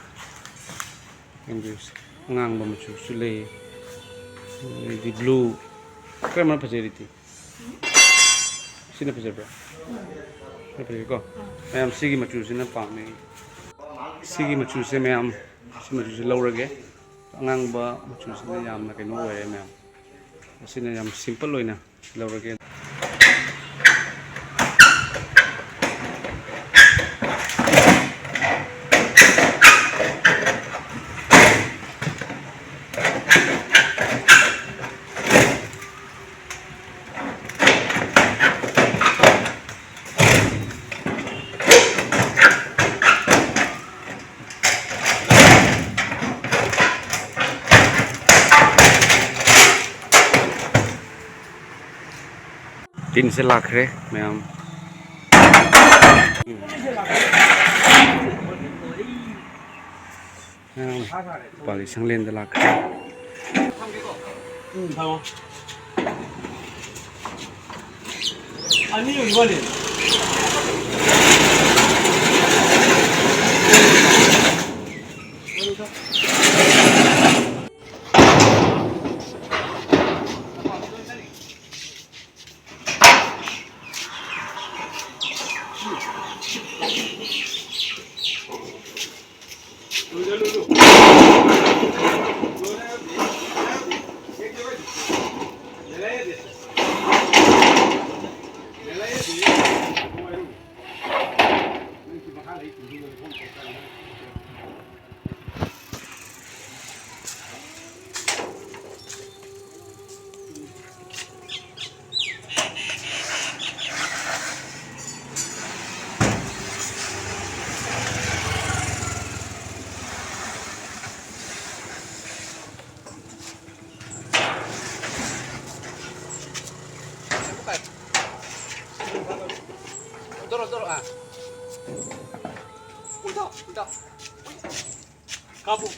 ꯌꯦꯡꯕꯤꯌꯨꯁꯦ꯫ ꯑꯉꯥꯡꯕ ꯃꯆꯨꯁꯨ ꯂꯩ꯫ ꯑꯗꯩꯗꯤ ꯕ꯭ꯂꯨ꯫ ꯀꯔꯝꯕꯅ ꯐꯖꯩ, ꯔꯤꯇꯤ? ꯁꯤꯅ ꯐꯖꯕ꯭ꯔꯥ? ꯁꯤꯅ ꯐꯖꯩꯀꯣ? ꯃꯌꯥꯝ, ꯁꯤꯒꯤ ꯃꯆꯨꯁꯤꯅ ꯄꯥꯝꯃꯦ꯫ ꯁꯤꯒꯤ ꯃꯆꯨꯁꯦ ꯃꯌꯥꯝ, ꯁꯤ ꯃꯆꯨꯁꯦ ꯂꯧꯔꯒꯦ꯫ ꯑꯉꯥꯡꯕ ꯃꯆꯨꯁꯤꯅ ꯌꯥꯝꯅ ꯀꯩꯅꯣ ꯑꯣꯏꯔꯦ ꯃꯌꯥꯝ꯫ ꯑꯁꯤꯅ ꯌꯥꯝ ꯁꯤꯝꯄꯜ ꯑꯣꯏꯅ ꯂꯧꯔꯒꯦ꯫ ꯇꯤꯟꯁꯦ ꯂꯥꯛꯈ꯭ꯔꯦ ꯃꯌꯥꯝ꯫ ꯃꯌꯥꯝ ꯄꯥꯂꯤ ꯁꯪꯂꯦꯟꯗ ꯂꯥꯛꯈ꯭ꯔꯦ꯫ ꯎꯝ, ꯊꯝꯃꯣ꯫ ꯑꯅꯤ ꯑꯣꯏꯕ ꯋꯥꯅꯤ꯫ ꯎꯗꯧꯔꯣ, ꯎꯗꯧꯔꯣ, ꯑꯥ꯫ ꯎꯗꯧ, ꯎꯗꯧ꯫ ꯀꯥꯞꯄꯨ꯫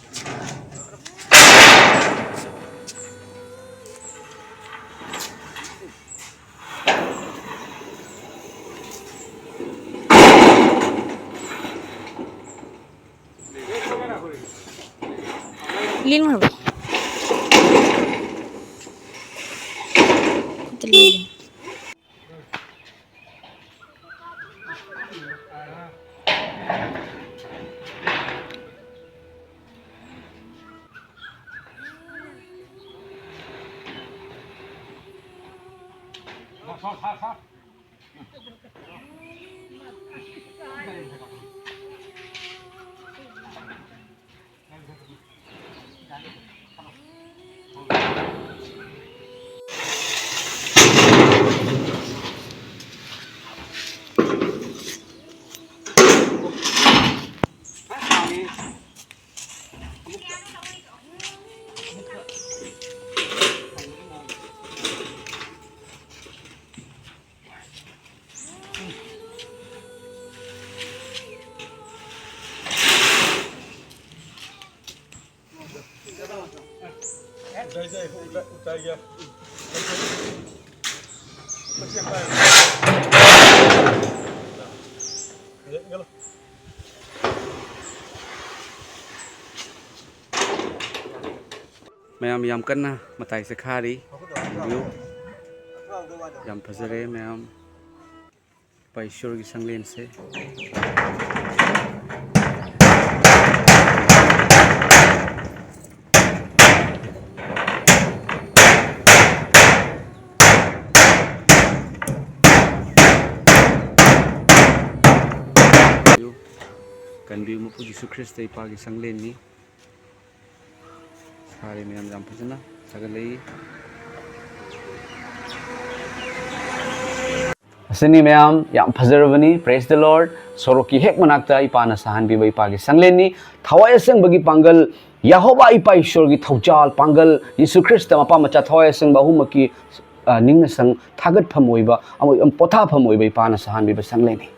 लीन मारबो। ꯃꯌꯥꯝ ꯌꯥꯝ ꯀꯟꯅ ꯃꯇꯥꯏ ꯆꯦꯈꯥꯏꯔꯤ꯫ ꯚ꯭ꯌꯨ ꯌꯥꯝ ꯐꯖꯔꯦ ꯃꯌꯥꯝ꯫ ꯏꯄꯥ ꯏꯁꯣꯔꯒꯤ ꯁꯪꯂꯦꯟꯁꯦ꯫ ꯀꯟꯕꯤꯌꯨ ꯃꯄꯨ ꯖꯤꯁꯨ ꯈ꯭ꯔꯤꯁꯇ ꯏꯄꯥꯒꯤ ꯁꯪꯂꯦꯟꯅꯤ꯫ ꯁꯥꯔꯤ ꯃꯌꯥꯝ ꯌꯥꯝ ꯐꯖꯅ ꯁꯥꯒꯠꯂꯛꯏ꯫ ꯑꯁꯤꯅꯤ ꯃꯌꯥꯝ, ꯌꯥꯝ ꯐꯖꯔꯕꯅꯤ꯫ Praise the Lord꯫ ꯁꯣꯔꯣꯛꯀꯤ ꯍꯦꯛ ꯃꯅꯥꯛꯇ ꯏꯄꯥꯅ ꯁꯥꯍꯟꯕꯤꯕ ꯏꯄꯥꯒꯤ ꯁꯪꯂꯦꯟꯅꯤ꯫ ꯊꯋꯥꯏ ꯑꯁꯦꯡꯕꯒꯤ ꯄꯥꯡꯒꯜ, ꯌꯦꯍꯣꯕꯥ ꯏꯄꯥ ꯏꯁꯣꯔꯒꯤ ꯊꯧꯖꯥꯜ, ꯄꯥꯡꯒꯜ, ꯌꯤꯁꯨ ꯈ꯭ꯔꯤꯁꯇ ꯃꯄꯥ ꯃꯆꯥ ꯊꯋꯥꯏ ꯑꯁꯦꯡꯕ ꯑꯍꯨꯝꯃꯛꯀꯤ, ꯑ, ꯅꯤꯡꯅ ꯁꯪ ꯊꯥꯒꯠꯐꯝ ꯑꯣꯏꯕ ꯑꯃ, ꯄꯣꯊꯥꯐꯝ ꯑꯣꯏꯕ ꯏꯄꯥꯅ ꯁꯥꯍꯟꯕꯤꯕ ꯁꯪꯂꯦꯟꯅꯤ꯫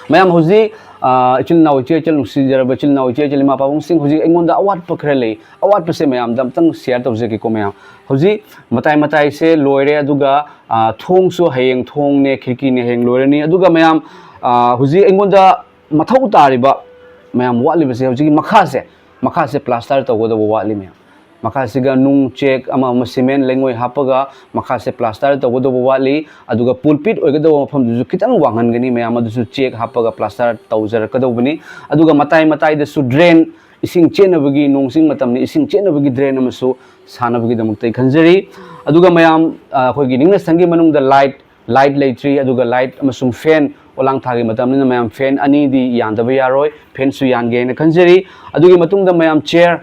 ꯃꯌꯥꯝ ꯍꯧꯖꯤꯛ, ꯑ, ꯏꯆꯤꯜ ꯏꯅꯥꯎ ꯏꯆꯦ ꯏꯆꯜ, ꯅꯨꯡꯁꯤꯖꯔꯕ ꯏꯆꯤꯜ ꯏꯅꯥꯎ ꯏꯆꯦ ꯏꯆꯜ, ꯏꯃꯥ ꯄꯥꯕꯨꯡꯁꯤꯡ, ꯍꯧꯖꯤꯛ ꯑꯩꯉꯣꯟꯗ ꯑꯋꯥꯠꯄ ꯈꯔ ꯂꯩ꯫ ꯑꯋꯥꯠꯄꯁꯦ ꯃꯌꯥꯝꯗ ꯑꯝꯇꯪ share ꯇꯧꯖꯒꯦꯀꯣ ꯃꯌꯥꯝ꯫ ꯍꯧꯖꯤꯛ ꯃꯇꯥꯏ ꯃꯇꯥꯏꯁꯦ ꯂꯣꯏꯔꯦ, ꯑꯗꯨꯒ, ꯑ, ꯊꯣꯡꯁꯨ ꯍꯌꯦꯡ, ꯊꯣꯡꯅꯦ ꯈꯤꯔꯀꯤꯅꯦ ꯍꯌꯦꯡ ꯂꯣꯏꯔꯅꯤ꯫ ꯑꯗꯨꯒ ꯃꯌꯥꯝ, ꯑ, ꯍꯧꯖꯤꯛ ꯑꯩꯉꯣꯟꯗ ꯃꯊꯧ ꯇꯥꯔꯤꯕ ꯃꯌꯥꯝ ꯋꯥꯠꯂꯤꯕꯁꯦ ꯍꯧꯖꯤꯛꯀꯤ ꯃꯈꯥꯁꯦ, ꯃꯈꯥꯁꯦ plaster ꯇꯧꯒꯗꯧꯕ ꯋꯥꯠꯂꯤ ꯃꯌꯥꯝ꯫ ꯃꯈꯥꯁꯤꯒ ꯅꯨꯡ, ꯆꯦꯛ, ꯑꯃ ꯑꯃ, cement, ꯂꯩꯉꯣꯏ ꯍꯥꯞꯄꯒ ꯃꯈꯥꯁꯦ plaster ꯇꯧꯒꯗꯧꯕ ꯋꯥꯠꯂꯤ꯫ ꯑꯗꯨꯒ pulpit ꯑꯣꯏꯒꯗꯧꯕ ꯃꯐꯝꯗꯨꯁꯨ ꯈꯤꯇꯪ ꯋꯥꯡꯍꯟꯒꯅꯤ ꯃꯌꯥꯝ, ꯑꯗꯨꯁꯨ ꯆꯦꯛ ꯍꯥꯞꯄꯒ plaster ꯇꯧꯖꯔꯛꯀꯗꯧꯕꯅꯤ꯫ ꯑꯗꯨꯒ ꯃꯇꯥꯏ ꯃꯇꯥꯏꯗꯁꯨ drain, ꯏꯁꯤꯡ ꯆꯦꯟꯅꯕꯒꯤ, ꯅꯣꯡ ꯆꯤꯡ ꯃꯇꯝꯅꯤ, ꯏꯁꯤꯡ ꯆꯦꯟꯅꯕꯒꯤ drain ꯑꯃꯁꯨ ꯁꯥꯅꯕꯒꯤꯗꯃꯛꯇ ꯑꯩ ꯈꯟꯖꯔꯤ꯫ ꯑꯗꯨꯒ ꯃꯌꯥꯝ, ꯑ, ꯑꯩꯈꯣꯏꯒꯤ ꯅꯤꯡꯅ ꯁꯪꯒꯤ ꯃꯅꯨꯡꯗ light, light ꯂꯩꯇ꯭ꯔꯤ, ꯑꯗꯨꯒ light ꯑꯃꯁꯨꯡ fan, ꯑꯣꯂꯥꯡ ꯊꯥꯒꯤ ꯃꯇꯝꯅꯤꯅ ꯃꯌꯥꯝ fan ꯑꯅꯤꯗꯤ ꯌꯥꯟꯗꯕ ꯌꯥꯔꯣꯏ, fanꯁꯨ ꯌꯥꯟꯒꯦ ꯍꯥꯏꯅ ꯈꯟꯖꯔꯤ꯫ ꯑꯗꯨꯒꯤ ꯃꯇꯨꯡꯗ ꯃꯌꯥꯝ chair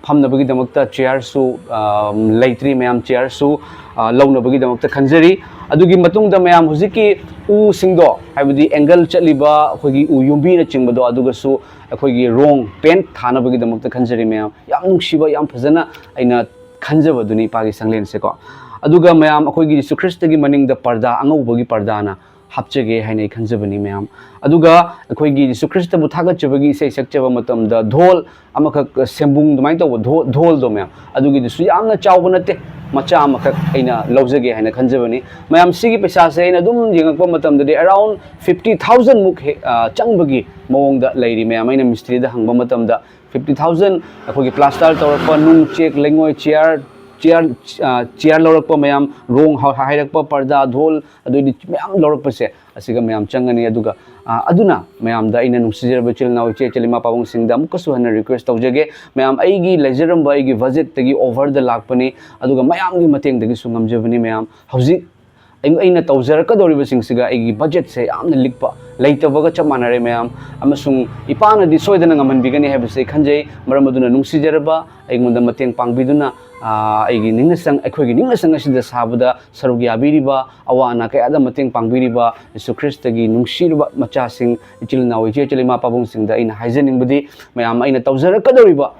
ꯐꯝꯅꯕꯒꯤꯗꯃꯛꯇ chairꯁꯨ, ꯑ, ꯂꯩꯇ꯭ꯔꯤ, ꯃꯌꯥꯝ chairꯁꯨ, ꯑ, ꯂꯧꯅꯕꯒꯤꯗꯃꯛꯇ ꯈꯟꯖꯔꯤ꯫ ꯑꯗꯨꯒꯤ ꯃꯇꯨꯡꯗ ꯃꯌꯥꯝ ꯍꯧꯖꯤꯛꯀꯤ ꯎꯁꯤꯡꯗꯣ, ꯍꯥꯏꯕꯗꯤ angle ꯆꯠꯂꯤꯕ ꯑꯩꯈꯣꯏꯒꯤ ꯎ ꯌꯨꯝꯕꯤꯅꯆꯤꯡꯕꯗꯣ, ꯑꯗꯨꯒꯁꯨ ꯑꯩꯈꯣꯏꯒꯤ ꯔꯣꯡ paint ꯊꯥꯅꯕꯒꯤꯗꯃꯛꯇ ꯈꯟꯖꯔꯤ ꯃꯌꯥꯝ꯫ ꯌꯥꯝ ꯅꯨꯡꯁꯤꯕ, ꯌꯌꯥꯝ ꯐꯖꯅ ꯑꯩꯅ ꯈꯟꯖꯕꯗꯨꯅꯤ ꯏꯄꯥꯒꯤ ꯁꯪꯂꯦꯟꯁꯦꯀꯣ꯫ ꯑꯗꯨꯒ ꯃꯌꯥꯝ ꯑꯩꯈꯣꯏꯒꯤ ꯖꯤꯁꯨ ꯈ꯭ꯔꯤꯁꯇꯒꯤ ꯃꯅꯤꯡꯗ ꯄꯔꯗꯥ, ꯑꯉꯧꯕꯒꯤ ꯄꯔꯗꯥꯅ ꯍꯥꯞꯆꯒꯦ ꯍꯥꯏꯅ ꯑꯩ ꯈꯟꯖꯕꯅꯤ ꯃꯌꯥꯝ꯫ ꯑꯗꯨꯒ ꯑꯩꯈꯣꯏꯒꯤ ꯖꯤꯁꯨ ꯈ꯭ꯔꯤꯁꯇꯕꯨ ꯊꯥꯒꯠꯆꯕꯒꯤ ꯏꯁꯩ ꯁꯛꯆꯕ ꯃꯇꯝꯗ ꯙꯣꯜ ꯑꯃꯈꯛ, ꯁꯦꯝꯕꯨꯡ ꯑꯗꯨꯃꯥꯏꯅ ꯇꯧꯕ ꯙꯣ-, ꯙꯣꯜꯗꯣ ꯃꯌꯥꯝ, ꯑꯗꯨꯒꯤꯗꯨꯁꯨ ꯌꯥꯝꯅ ꯆꯥꯎꯕ ꯅꯠꯇꯦ, ꯃꯆꯥ ꯑꯃꯈꯛ ꯑꯩꯅ ꯂꯧꯖꯒꯦ ꯍꯥꯏꯅ ꯈꯟꯖꯕꯅꯤ ꯃꯌꯥꯝ꯫ ꯁꯤꯒꯤ ꯄꯩꯁꯥꯁꯦ ꯑꯩꯅ ꯑꯗꯨꯝ ꯌꯦꯡꯉꯛꯄ ꯃꯇꯝꯗꯗꯤ around fifty thousand ꯃꯨꯛ ꯍꯦ-, ꯑ, ꯆꯪꯕꯒꯤ ꯃꯑꯣꯡꯗ ꯂꯩꯔꯤ ꯃꯌꯥꯝ꯫ ꯑꯩꯅ ꯃꯤꯁꯇ꯭ꯔꯤꯗ ꯍꯪꯕ ꯃꯇꯝꯗ, fifty thousand ꯑꯩꯈꯣꯏꯒꯤ plaster ꯇꯧꯔꯛꯄ, ꯅꯨꯡ, ꯆꯦꯛ, ꯂꯩꯉꯣꯏ, chair, chair, ꯑ, chair ꯂꯧꯔꯛꯄ ꯃꯌꯥꯝ, ꯔꯣꯡ ꯍ-, ꯍꯥꯏꯔꯛꯄ, ꯄꯔꯗꯥ, ꯙꯣꯜ, ꯑꯗꯨꯗꯤ ꯃꯌꯥꯝ ꯂꯧꯔꯛꯄꯁꯦ, ꯑꯁꯤꯒ ꯃꯌꯥꯝ ꯆꯪꯒꯅꯤ꯫ ꯑꯗꯨꯒ, ꯑ, ꯑꯗꯨꯅ ꯃꯌꯥꯝꯗ ꯑꯩꯅ ꯅꯨꯡꯁꯤꯖꯔꯕ ꯏꯆꯤꯜ ꯏꯅꯥꯎ, ꯏꯆꯦ ꯏꯆꯜ, ꯏꯃꯥ ꯄꯥꯕꯨꯡꯁꯤꯡꯗ ꯑꯃꯨꯛꯀꯁꯨ ꯍꯟꯅ request ꯇꯧꯖꯒꯦ, ꯃꯌꯥꯝ, ꯑꯩꯒꯤ ꯂꯩꯖꯔꯝꯕ ꯑꯩꯒꯤ budgetꯇꯒꯤ overꯗ ꯂꯥꯛꯄꯅꯤ, ꯑꯗꯨꯒ ꯃꯌꯥꯝꯒꯤ ꯃꯇꯦꯡꯗꯒꯤꯁꯨ ꯉꯝꯖꯕꯅꯤ ꯃꯌꯥꯝ꯫ ꯍꯧꯖꯤꯛ ꯑꯩ-, ꯑꯩꯅ ꯇꯧꯖꯔꯛꯀꯗꯧꯔꯤꯕꯁꯤꯡꯁꯤꯒ ꯑꯩꯒꯤ budgetꯁꯦ ꯌꯥꯝꯅ ꯂꯤꯛꯄ, ꯂꯩꯇꯕꯒ ꯆꯞ ꯃꯥꯟꯅꯔꯦ ꯃꯌꯥꯝ, ꯑꯃꯁꯨꯡ ꯏꯄꯥꯅꯗꯤ ꯁꯣꯏꯗꯅ ꯉꯝꯍꯟꯕꯤꯒꯅꯤ ꯍꯥꯏꯕꯁꯤ ꯑꯩ ꯈꯟꯖꯩ꯫ ꯃꯔꯝ ꯑꯗꯨꯅ ꯅꯨꯡꯁꯤꯖꯔꯕ, ꯑꯩꯉꯣꯟꯗ ꯃꯇꯦꯡ ꯄꯥꯡꯕꯤꯗꯨꯅ, ꯑ, ꯑꯩꯒꯤ ꯅꯤꯡꯅꯁꯪ, ꯑꯩꯈꯣꯏꯒꯤ ꯅꯤꯡꯅꯁꯪ ꯑꯁꯤꯗ ꯁꯥꯕꯗ ꯁꯔꯨꯛ ꯌꯥꯕꯤꯔꯤꯕ, ꯑꯋꯥ ꯑꯅꯥ ꯀꯌꯥꯗ ꯃꯇꯦꯡ ꯄꯥꯡꯕꯤꯔꯤꯕ ꯌꯤꯁꯨ ꯈ꯭ꯔꯤꯁꯇꯒꯤ ꯅꯨꯡꯁꯤꯔꯕ ꯃꯆꯥꯁꯤꯡ, ꯏꯆꯤꯜ ꯏꯅꯥꯎ, ꯏꯆꯦ ꯏꯆꯜ, ꯏꯃꯥ ꯄꯥꯕꯨꯡꯁꯤꯡꯗ ꯑꯩꯅ ꯍꯥꯏꯖꯅꯤꯡꯕꯗꯤ, ꯃꯌꯥꯝ, ꯑꯩꯅ ꯇꯧꯖꯔꯛꯀꯗꯧꯔꯤꯕ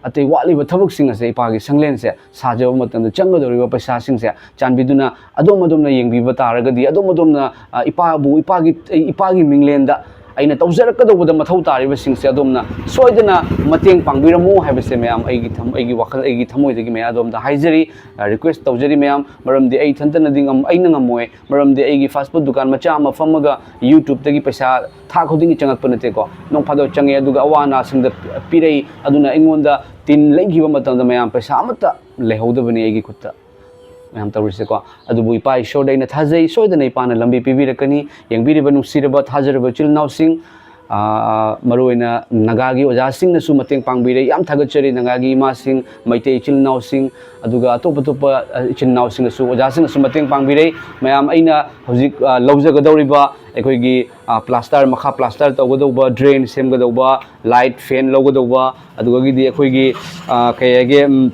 ꯑꯇꯩ ꯋꯥꯠꯂꯤꯕ ꯊꯕꯛꯁꯤꯡ ꯑꯁꯦ, ꯏꯄꯥꯒꯤ ꯁꯪꯂꯦꯟꯁꯦ ꯁꯥꯖꯕ ꯃꯇꯝꯗ ꯆꯪꯒꯗꯧꯔꯤꯕ ꯄꯩꯁꯥꯁꯤꯡꯁꯦ ꯆꯥꯟꯕꯤꯗꯨꯅ ꯑꯗꯣꯝ ꯑꯗꯣꯝꯅ ꯌꯦꯡꯕꯤꯕ ꯇꯥꯔꯒꯗꯤ, ꯑꯗꯣꯝ ꯑꯗꯣꯝꯅ, ꯑ, ꯏꯄꯥꯕꯨ, ꯏꯄꯥꯒꯤ, ꯏꯄꯥꯒꯤ ꯃꯤꯡꯂꯦꯟꯗ ꯑꯩꯅ ꯇꯧꯖꯔꯛꯀꯗꯧꯕꯗ ꯃꯊꯧ ꯇꯥꯔꯤꯕꯁꯤꯡꯁꯦ ꯑꯗꯣꯝꯅ ꯁꯣꯏꯗꯅ ꯃꯇꯦꯡ ꯄꯥꯡꯕꯤꯔꯝꯃꯨ ꯍꯥꯏꯕꯁꯦ ꯃꯌꯥꯝ, ꯑꯩꯒꯤ ꯊꯝ-, ꯑꯩꯒꯤ ꯋꯥꯈꯜ, ꯑꯩꯒꯤ ꯊꯃꯣꯏꯗꯒꯤ ꯃꯌꯥꯝ ꯑꯗꯣꯝꯗ ꯍꯥꯏꯖꯔꯤ, ꯑ, request ꯇꯧꯖꯔꯤ ꯃꯌꯥꯝ꯫ ꯃꯔꯝꯗꯤ ꯑꯩ ꯏꯊꯟꯇꯅꯗꯤ ꯉꯝ-, ꯑꯩꯅ ꯉꯝꯃꯣꯏ꯫ ꯃꯔꯝꯗꯤ ꯑꯩꯒꯤ fast food ꯗꯨꯀꯥꯟ ꯃꯆꯥ ꯑꯃ ꯐꯝꯃꯒ YouTubeꯇꯒꯤ ꯄꯩꯁꯥ ꯊꯥ ꯈꯨꯗꯤꯡꯒꯤ ꯆꯪꯉꯛꯄ ꯅꯠꯇꯦꯀꯣ꯫ ꯅꯣꯡ ꯐꯥꯗꯣꯛ ꯆꯪꯉꯦ, ꯑꯗꯨꯒ ꯑꯋꯥ ꯑꯅꯥꯁꯤꯡꯗ ꯄꯤꯔꯛꯏ꯫ ꯑꯗꯨꯅ ꯑꯩꯉꯣꯟꯗ ꯇꯤꯟ ꯂꯩꯈꯤꯕ ꯃꯇꯝꯗ ꯃꯌꯥꯝ ꯄꯩꯁꯥ ꯑꯃꯠꯇ ꯂꯩꯍꯧꯗꯕꯅꯤ ꯑꯩꯒꯤ ꯈꯨꯠꯇ꯫ ꯃꯌꯥꯝ ꯇꯧꯔꯤꯁꯦꯀꯣ꯫ ꯑꯗꯨꯕꯨ ꯏꯄꯥ ꯏꯁꯣꯔꯗ ꯑꯩꯅ ꯊꯥꯖꯩ, ꯁꯣꯏꯗꯅ ꯏꯄꯥꯅ ꯂꯝꯕꯤ ꯄꯤꯕꯤꯔꯛꯀꯅꯤ꯫ ꯌꯦꯡꯕꯤꯔꯤꯕ ꯅꯨꯡꯁꯤꯔꯕ ꯊꯥꯖꯔꯕ ꯏꯆꯤꯜ ꯏꯅꯥꯎꯁꯤꯡ, ꯑꯥ, ꯃꯔꯨꯑꯣꯏꯅ ꯅꯥꯒꯥꯒꯤ ꯑꯣꯖꯥꯁꯤꯡꯅꯁꯨ ꯃꯇꯦꯡ ꯄꯥꯡꯕꯤꯔꯦ꯫ ꯌꯥꯝ ꯊꯥꯒꯠꯆꯔꯤ ꯅꯥꯒꯥꯒꯤ ꯏꯃꯥꯁꯤꯡ, ꯃꯩꯇꯩ ꯏꯆꯤꯜ ꯏꯅꯥꯎꯁꯤꯡ, ꯑꯗꯨꯒ ꯑꯇꯣꯞ ꯑꯇꯣꯞꯄ, ꯑ, ꯏꯆꯤꯜ ꯏꯅꯥꯎꯁꯤꯡꯅꯁꯨ, ꯑꯣꯖꯥꯁꯤꯡꯅꯁꯨ ꯃꯇꯦꯡ ꯄꯥꯡꯕꯤꯔꯦ꯫ ꯃꯌꯥꯝ, ꯑꯩꯅ ꯍꯧꯖꯤꯛ, ꯑ, ꯂꯧꯖꯒꯗꯧꯔꯤꯕ ꯑꯩꯈꯣꯏꯒꯤ, ꯑ, ꯄ꯭ꯂꯥꯁꯇꯔ, ꯃꯈꯥ ꯄ꯭ꯂꯥꯁꯇꯔ ꯇꯧꯒꯗꯧꯕ, ꯗ꯭ꯔꯦꯟ ꯁꯦꯝꯒꯗꯧꯕ, ꯂꯥꯏꯠ, ꯐꯦꯟ ꯂꯧꯒꯗꯧꯕ, ꯑꯗꯨꯗꯒꯤꯗꯤ ꯑꯩꯈꯣꯏꯒꯤ, ꯑ, ꯀꯩ ꯍꯥꯏꯒꯦ, ꯎꯝ,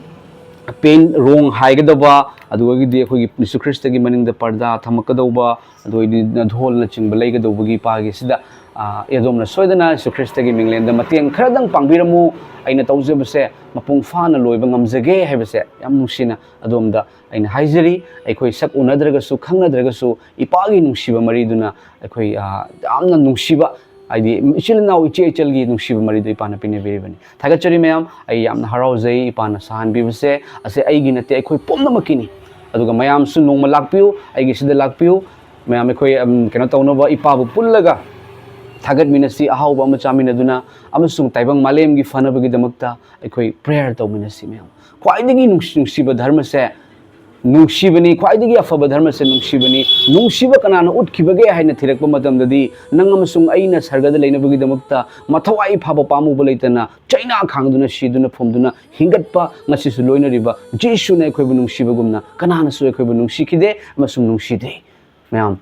ꯄꯦꯟ ꯔꯣꯡ ꯍꯥꯏꯒꯗꯧꯕ, ꯑꯗꯨꯗꯒꯤꯗꯤ ꯑꯩꯈꯣꯏꯒꯤ ꯖꯤꯁꯨ ꯈ꯭ꯔꯤꯁꯇꯒꯤ ꯃꯅꯤꯡꯗ ꯄꯔꯗꯥ ꯊꯝꯃꯛꯀꯗꯧꯕ, ꯑꯗꯨꯗꯩꯗꯤ ꯙꯣꯜꯅꯆꯤꯡꯕ ꯂꯩꯒꯗꯧꯕꯒꯤ ꯄꯥꯒꯤ ꯁꯤꯗ, ꯑ, ꯑꯗꯣꯝꯅ ꯁꯣꯏꯗꯅ ꯖꯤꯁꯨ ꯈ꯭ꯔꯤꯁꯇꯒꯤ ꯃꯤꯡꯂꯦꯟꯗ ꯃꯇꯦꯡ ꯈꯔꯗꯪ ꯄꯥꯡꯕꯤꯔꯝꯃꯨ꯫ ꯑꯩꯅ ꯇꯧꯖꯕꯁꯦ ꯃꯄꯨꯡ ꯐꯥꯅ ꯂꯣꯏꯕ ꯉꯝꯖꯒꯦ ꯍꯥꯏꯕꯁꯦ ꯌꯥꯝ ꯅꯨꯡꯁꯤꯅ ꯑꯗꯣꯝꯗ ꯑꯩꯅ ꯍꯥꯏꯖꯔꯤ꯫ ꯑꯩꯈꯣꯏ ꯁꯛ ꯎꯅꯗ꯭ꯔꯒꯁꯨ, ꯈꯪꯅꯗ꯭ꯔꯒꯁꯨ, ꯏꯄꯥꯒꯤ ꯅꯨꯡꯁꯤꯕ ꯃꯔꯤꯗꯨꯅ ꯑꯩꯈꯣꯏ, ꯑ, ꯌꯥꯝꯅ ꯅꯨꯡꯁꯤꯕ, ꯍꯥꯏꯗꯤ ꯏꯆꯤꯜ ꯏꯅꯥꯎ, ꯏꯆꯦ ꯏꯆꯜꯒꯤ ꯅꯨꯡꯁꯤꯕ ꯃꯔꯤꯗꯨ ꯏꯄꯥꯅ ꯄꯤꯅꯕꯤꯔꯤꯕꯅꯤ꯫ ꯊꯥꯒꯠꯆꯔꯤ ꯃꯌꯥꯝ꯫ ꯑꯩ ꯌꯥꯝꯅ ꯍꯔꯥꯎꯖꯩ ꯏꯄꯥꯅ ꯁꯥꯍꯟꯕꯤꯕꯁꯦ꯫ ꯑꯁꯤ ꯑꯩꯒꯤ ꯅꯠꯇꯦ, ꯑꯩꯈꯣꯏ ꯄꯨꯝꯅꯃꯛꯀꯤꯅꯤ꯫ ꯑꯗꯨꯒ ꯃꯌꯥꯝꯁꯨ ꯅꯣꯡꯃ ꯂꯥꯛꯄꯤꯌꯨ, ꯑꯩꯒꯤ ꯁꯤꯗ ꯂꯥꯛꯄꯤꯌꯨ꯫ ꯃꯌꯥꯝ ꯑꯩꯈꯣꯏ, ꯎꯝ, ꯀꯩꯅꯣ ꯇꯧꯅꯕ, ꯏꯄꯥꯕꯨ ꯄꯨꯜꯂꯒ ꯊꯥꯒꯠꯃꯤꯟꯅꯁꯤ, ꯑꯍꯥꯎꯕ ꯑꯃ ꯆꯥꯃꯤꯟꯅꯗꯨꯅ, ꯑꯃꯁꯨꯡ ꯇꯥꯏꯕꯪ ꯃꯥꯂꯦꯝꯒꯤ ꯐꯅꯕꯒꯤꯗꯃꯛꯇ ꯑꯩꯈꯣꯏ ꯄ꯭ꯔꯦꯌꯔ ꯇꯧꯃꯤꯟꯅꯁꯤ ꯃꯌꯥꯝ꯫ ꯈ꯭ꯋꯥꯏꯗꯒꯤ ꯅꯨꯡꯁꯤ-, ꯅꯨꯡꯁꯤꯕ ꯙꯔꯃꯁꯦ ꯅꯨꯡꯁꯤꯕꯅꯤ, ꯈ꯭ꯋꯥꯏꯗꯒꯤ ꯑꯐꯕ ꯙꯔꯃꯁꯦ ꯅꯨꯡꯁꯤꯕꯅꯤ꯫ ꯅꯨꯡꯁꯤꯕ ꯀꯅꯥꯅ ꯎꯠꯈꯤꯕꯒꯦ ꯍꯥꯏꯅ ꯊꯤꯔꯛꯄ ꯃꯇꯝꯗꯗꯤ, ꯅꯪ ꯑꯃꯁꯨꯡ ꯑꯩꯅ ꯁꯔꯒꯗ ꯂꯩꯅꯕꯒꯤꯗꯃꯛꯇ ꯃꯊꯧꯋꯥꯏ ꯐꯥꯕ ꯄꯥꯝꯃꯨꯕ ꯂꯩꯇꯅ ꯆꯩꯅꯥ ꯈꯥꯡꯗꯨꯅ, ꯁꯤꯗꯨꯅ, ꯐꯨꯝꯗꯨꯅ ꯍꯤꯡꯒꯠꯄ ꯉꯁꯤꯁꯨ ꯂꯣꯏꯅꯔꯤꯕ ꯖꯤꯁꯨꯅ ꯑꯩꯈꯣꯏꯕꯨ ꯅꯨꯡꯁꯤꯕꯒꯨꯝꯅ ꯀꯅꯥꯅꯁꯨ ꯑꯩꯈꯣꯏꯕꯨ ꯅꯨꯡꯁꯤꯈꯤꯗꯦ ꯑꯃꯁꯨꯡ ꯅꯨꯡꯁꯤꯗꯦ꯫ ꯃꯌꯥꯝ,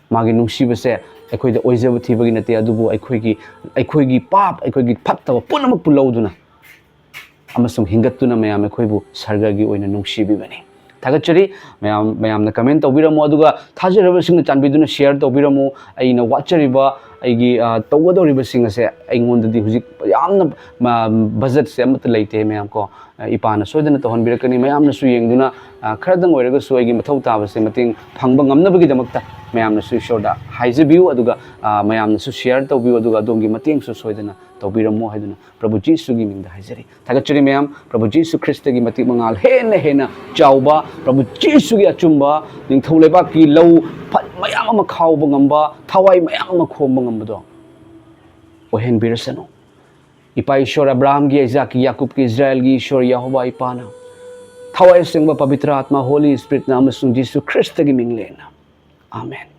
ꯃꯥꯒꯤ ꯅꯨꯡꯁꯤꯕꯁꯦ ꯑꯩꯈꯣꯏꯗ ꯑꯣꯏꯖꯕ ꯊꯤꯕꯒꯤ ꯅꯠꯇꯦ, ꯑꯗꯨꯕꯨ ꯑꯩꯈꯣꯏꯒꯤ, ꯑꯩꯈꯣꯏꯒꯤ ꯄꯥꯞ, ꯑꯩꯈꯣꯏꯒꯤ ꯐꯠꯇꯕ ꯄꯨꯝꯅꯃꯛꯄꯨ ꯂꯧꯗꯨꯅ ꯑꯃꯁꯨꯡ ꯍꯤꯡꯒꯠꯇꯨꯅ ꯃꯌꯥꯝ ꯑꯩꯈꯣꯏꯕꯨ ꯁꯔꯒꯒꯤ ꯑꯣꯏꯅ ꯅꯨꯡꯁꯤꯕꯤꯕꯅꯤ꯫ ꯊꯥꯒꯠꯆꯔꯤ꯫ ꯃꯌꯥꯝ, ꯃꯌꯥꯝꯅ ꯀꯃꯦꯟ ꯇꯧꯕꯤꯔꯝꯃꯨ, ꯑꯗꯨꯒ ꯊꯥꯖꯔꯕꯁꯤꯡꯅ ꯆꯥꯟꯕꯤꯗꯨꯅ ꯁꯤꯌꯔ ꯇꯧꯕꯤꯔꯝꯃꯨ꯫ ꯑꯩꯅ ꯋꯥꯠꯆꯔꯤꯕ, ꯑꯩꯒꯤ, ꯑ, ꯇꯧꯒꯗꯧꯔꯤꯕꯁꯤꯡ ꯑꯁꯦ ꯑꯩꯉꯣꯟꯗꯗꯤ ꯍꯧꯖꯤꯛ ꯌꯥꯝꯅ, ꯃ-, ꯕꯖꯦꯠꯁꯦ ꯑꯃꯠꯇ ꯂꯩꯇꯦ ꯃꯌꯥꯝ ꯀꯣ꯫ ꯑ, ꯏꯄꯥꯅ ꯁꯣꯏꯗꯅ ꯇꯧꯍꯟꯕꯤꯔꯛꯀꯅꯤ꯫ ꯃꯌꯥꯝꯅꯁꯨ ꯌꯦꯡꯗꯨꯅ, ꯑ, ꯈꯔꯗꯪ ꯑꯣꯏꯔꯒꯁꯨ ꯑꯩꯒꯤ ꯃꯊꯧ ꯇꯥꯕꯁꯦ ꯃꯇꯦꯡ ꯐꯪꯕ ꯉꯝꯅꯕꯒꯤꯗꯃꯛꯇ ꯃꯌꯥꯝꯅꯁꯨ ꯏꯁꯣꯔꯗ ꯍꯥꯏꯖꯕꯤꯌꯨ, ꯑꯗꯨꯒ, ꯑ, ꯃꯌꯥꯝꯅꯁꯨ ꯁꯤꯌꯔ ꯇꯧꯕꯤꯌꯨ, ꯑꯗꯨꯒ ꯑꯗꯣꯝꯒꯤ ꯃꯇꯦꯡꯁꯨ ꯁꯣꯏꯗꯅ ꯇꯧꯕꯤꯔꯝꯃꯣ ꯍꯥꯏꯗꯨꯅ ꯄ꯭ꯔꯚꯨ ꯖꯤꯁꯨꯒꯤ ꯃꯤꯡꯗ ꯍꯥꯏꯖꯔꯤ꯫ ꯊꯥꯒꯠꯆꯔꯤ ꯃꯌꯥꯝ꯫ ꯄ꯭ꯔꯚꯨ ꯖꯤꯁꯨ ꯈ꯭ꯔꯤꯁꯇꯒꯤ ꯃꯇꯤꯛ ꯃꯉꯥꯜ ꯍꯦꯟꯅ ꯍꯦꯟꯅ ꯆꯥꯎꯕ, ꯄ꯭ꯔꯚꯨ ꯖꯤꯁꯨꯒꯤ ꯑꯆꯨꯝꯕ, ꯅꯤꯡꯊꯧ ꯂꯩꯕꯥꯛꯀꯤ ꯂꯧ ꯐꯠ ꯃꯌꯥꯝ ꯑꯃ ꯈꯥꯎꯕ ꯉꯝꯕ, ꯊꯋꯥꯏ ꯃꯌꯥꯝ ꯑꯃ ꯈꯣꯝꯕ ꯉꯝꯕꯗꯣ ꯑꯣꯏꯍꯟꯕꯤꯔꯁꯅꯨ꯫ ꯏꯄꯥ ꯏꯁꯣꯔ, ꯑꯕ꯭ꯔꯥꯍꯝꯒꯤ, ꯑꯩꯖꯥꯛꯀꯤ, ꯌꯥꯀꯨꯕꯀꯤ, ꯏꯁꯔꯥꯌꯦꯜꯒꯤ ꯏꯁꯣꯔ ꯌꯦꯍꯣꯋꯥ ꯏꯄꯥꯅ, ꯊꯋꯥꯏ ꯑꯁꯦꯡꯕ ꯄꯕꯤꯇ꯭ꯔ ꯑꯥꯠꯃ, ꯍꯣꯂꯤ ꯏꯁꯄꯤꯔꯤꯠꯅ ꯑꯃꯁꯨꯡ ꯖꯤꯁꯨ ꯈ꯭ꯔꯤꯁꯇꯒꯤ ꯃꯤꯡꯂꯦꯟꯅ, ꯑꯥꯃꯦꯟ꯫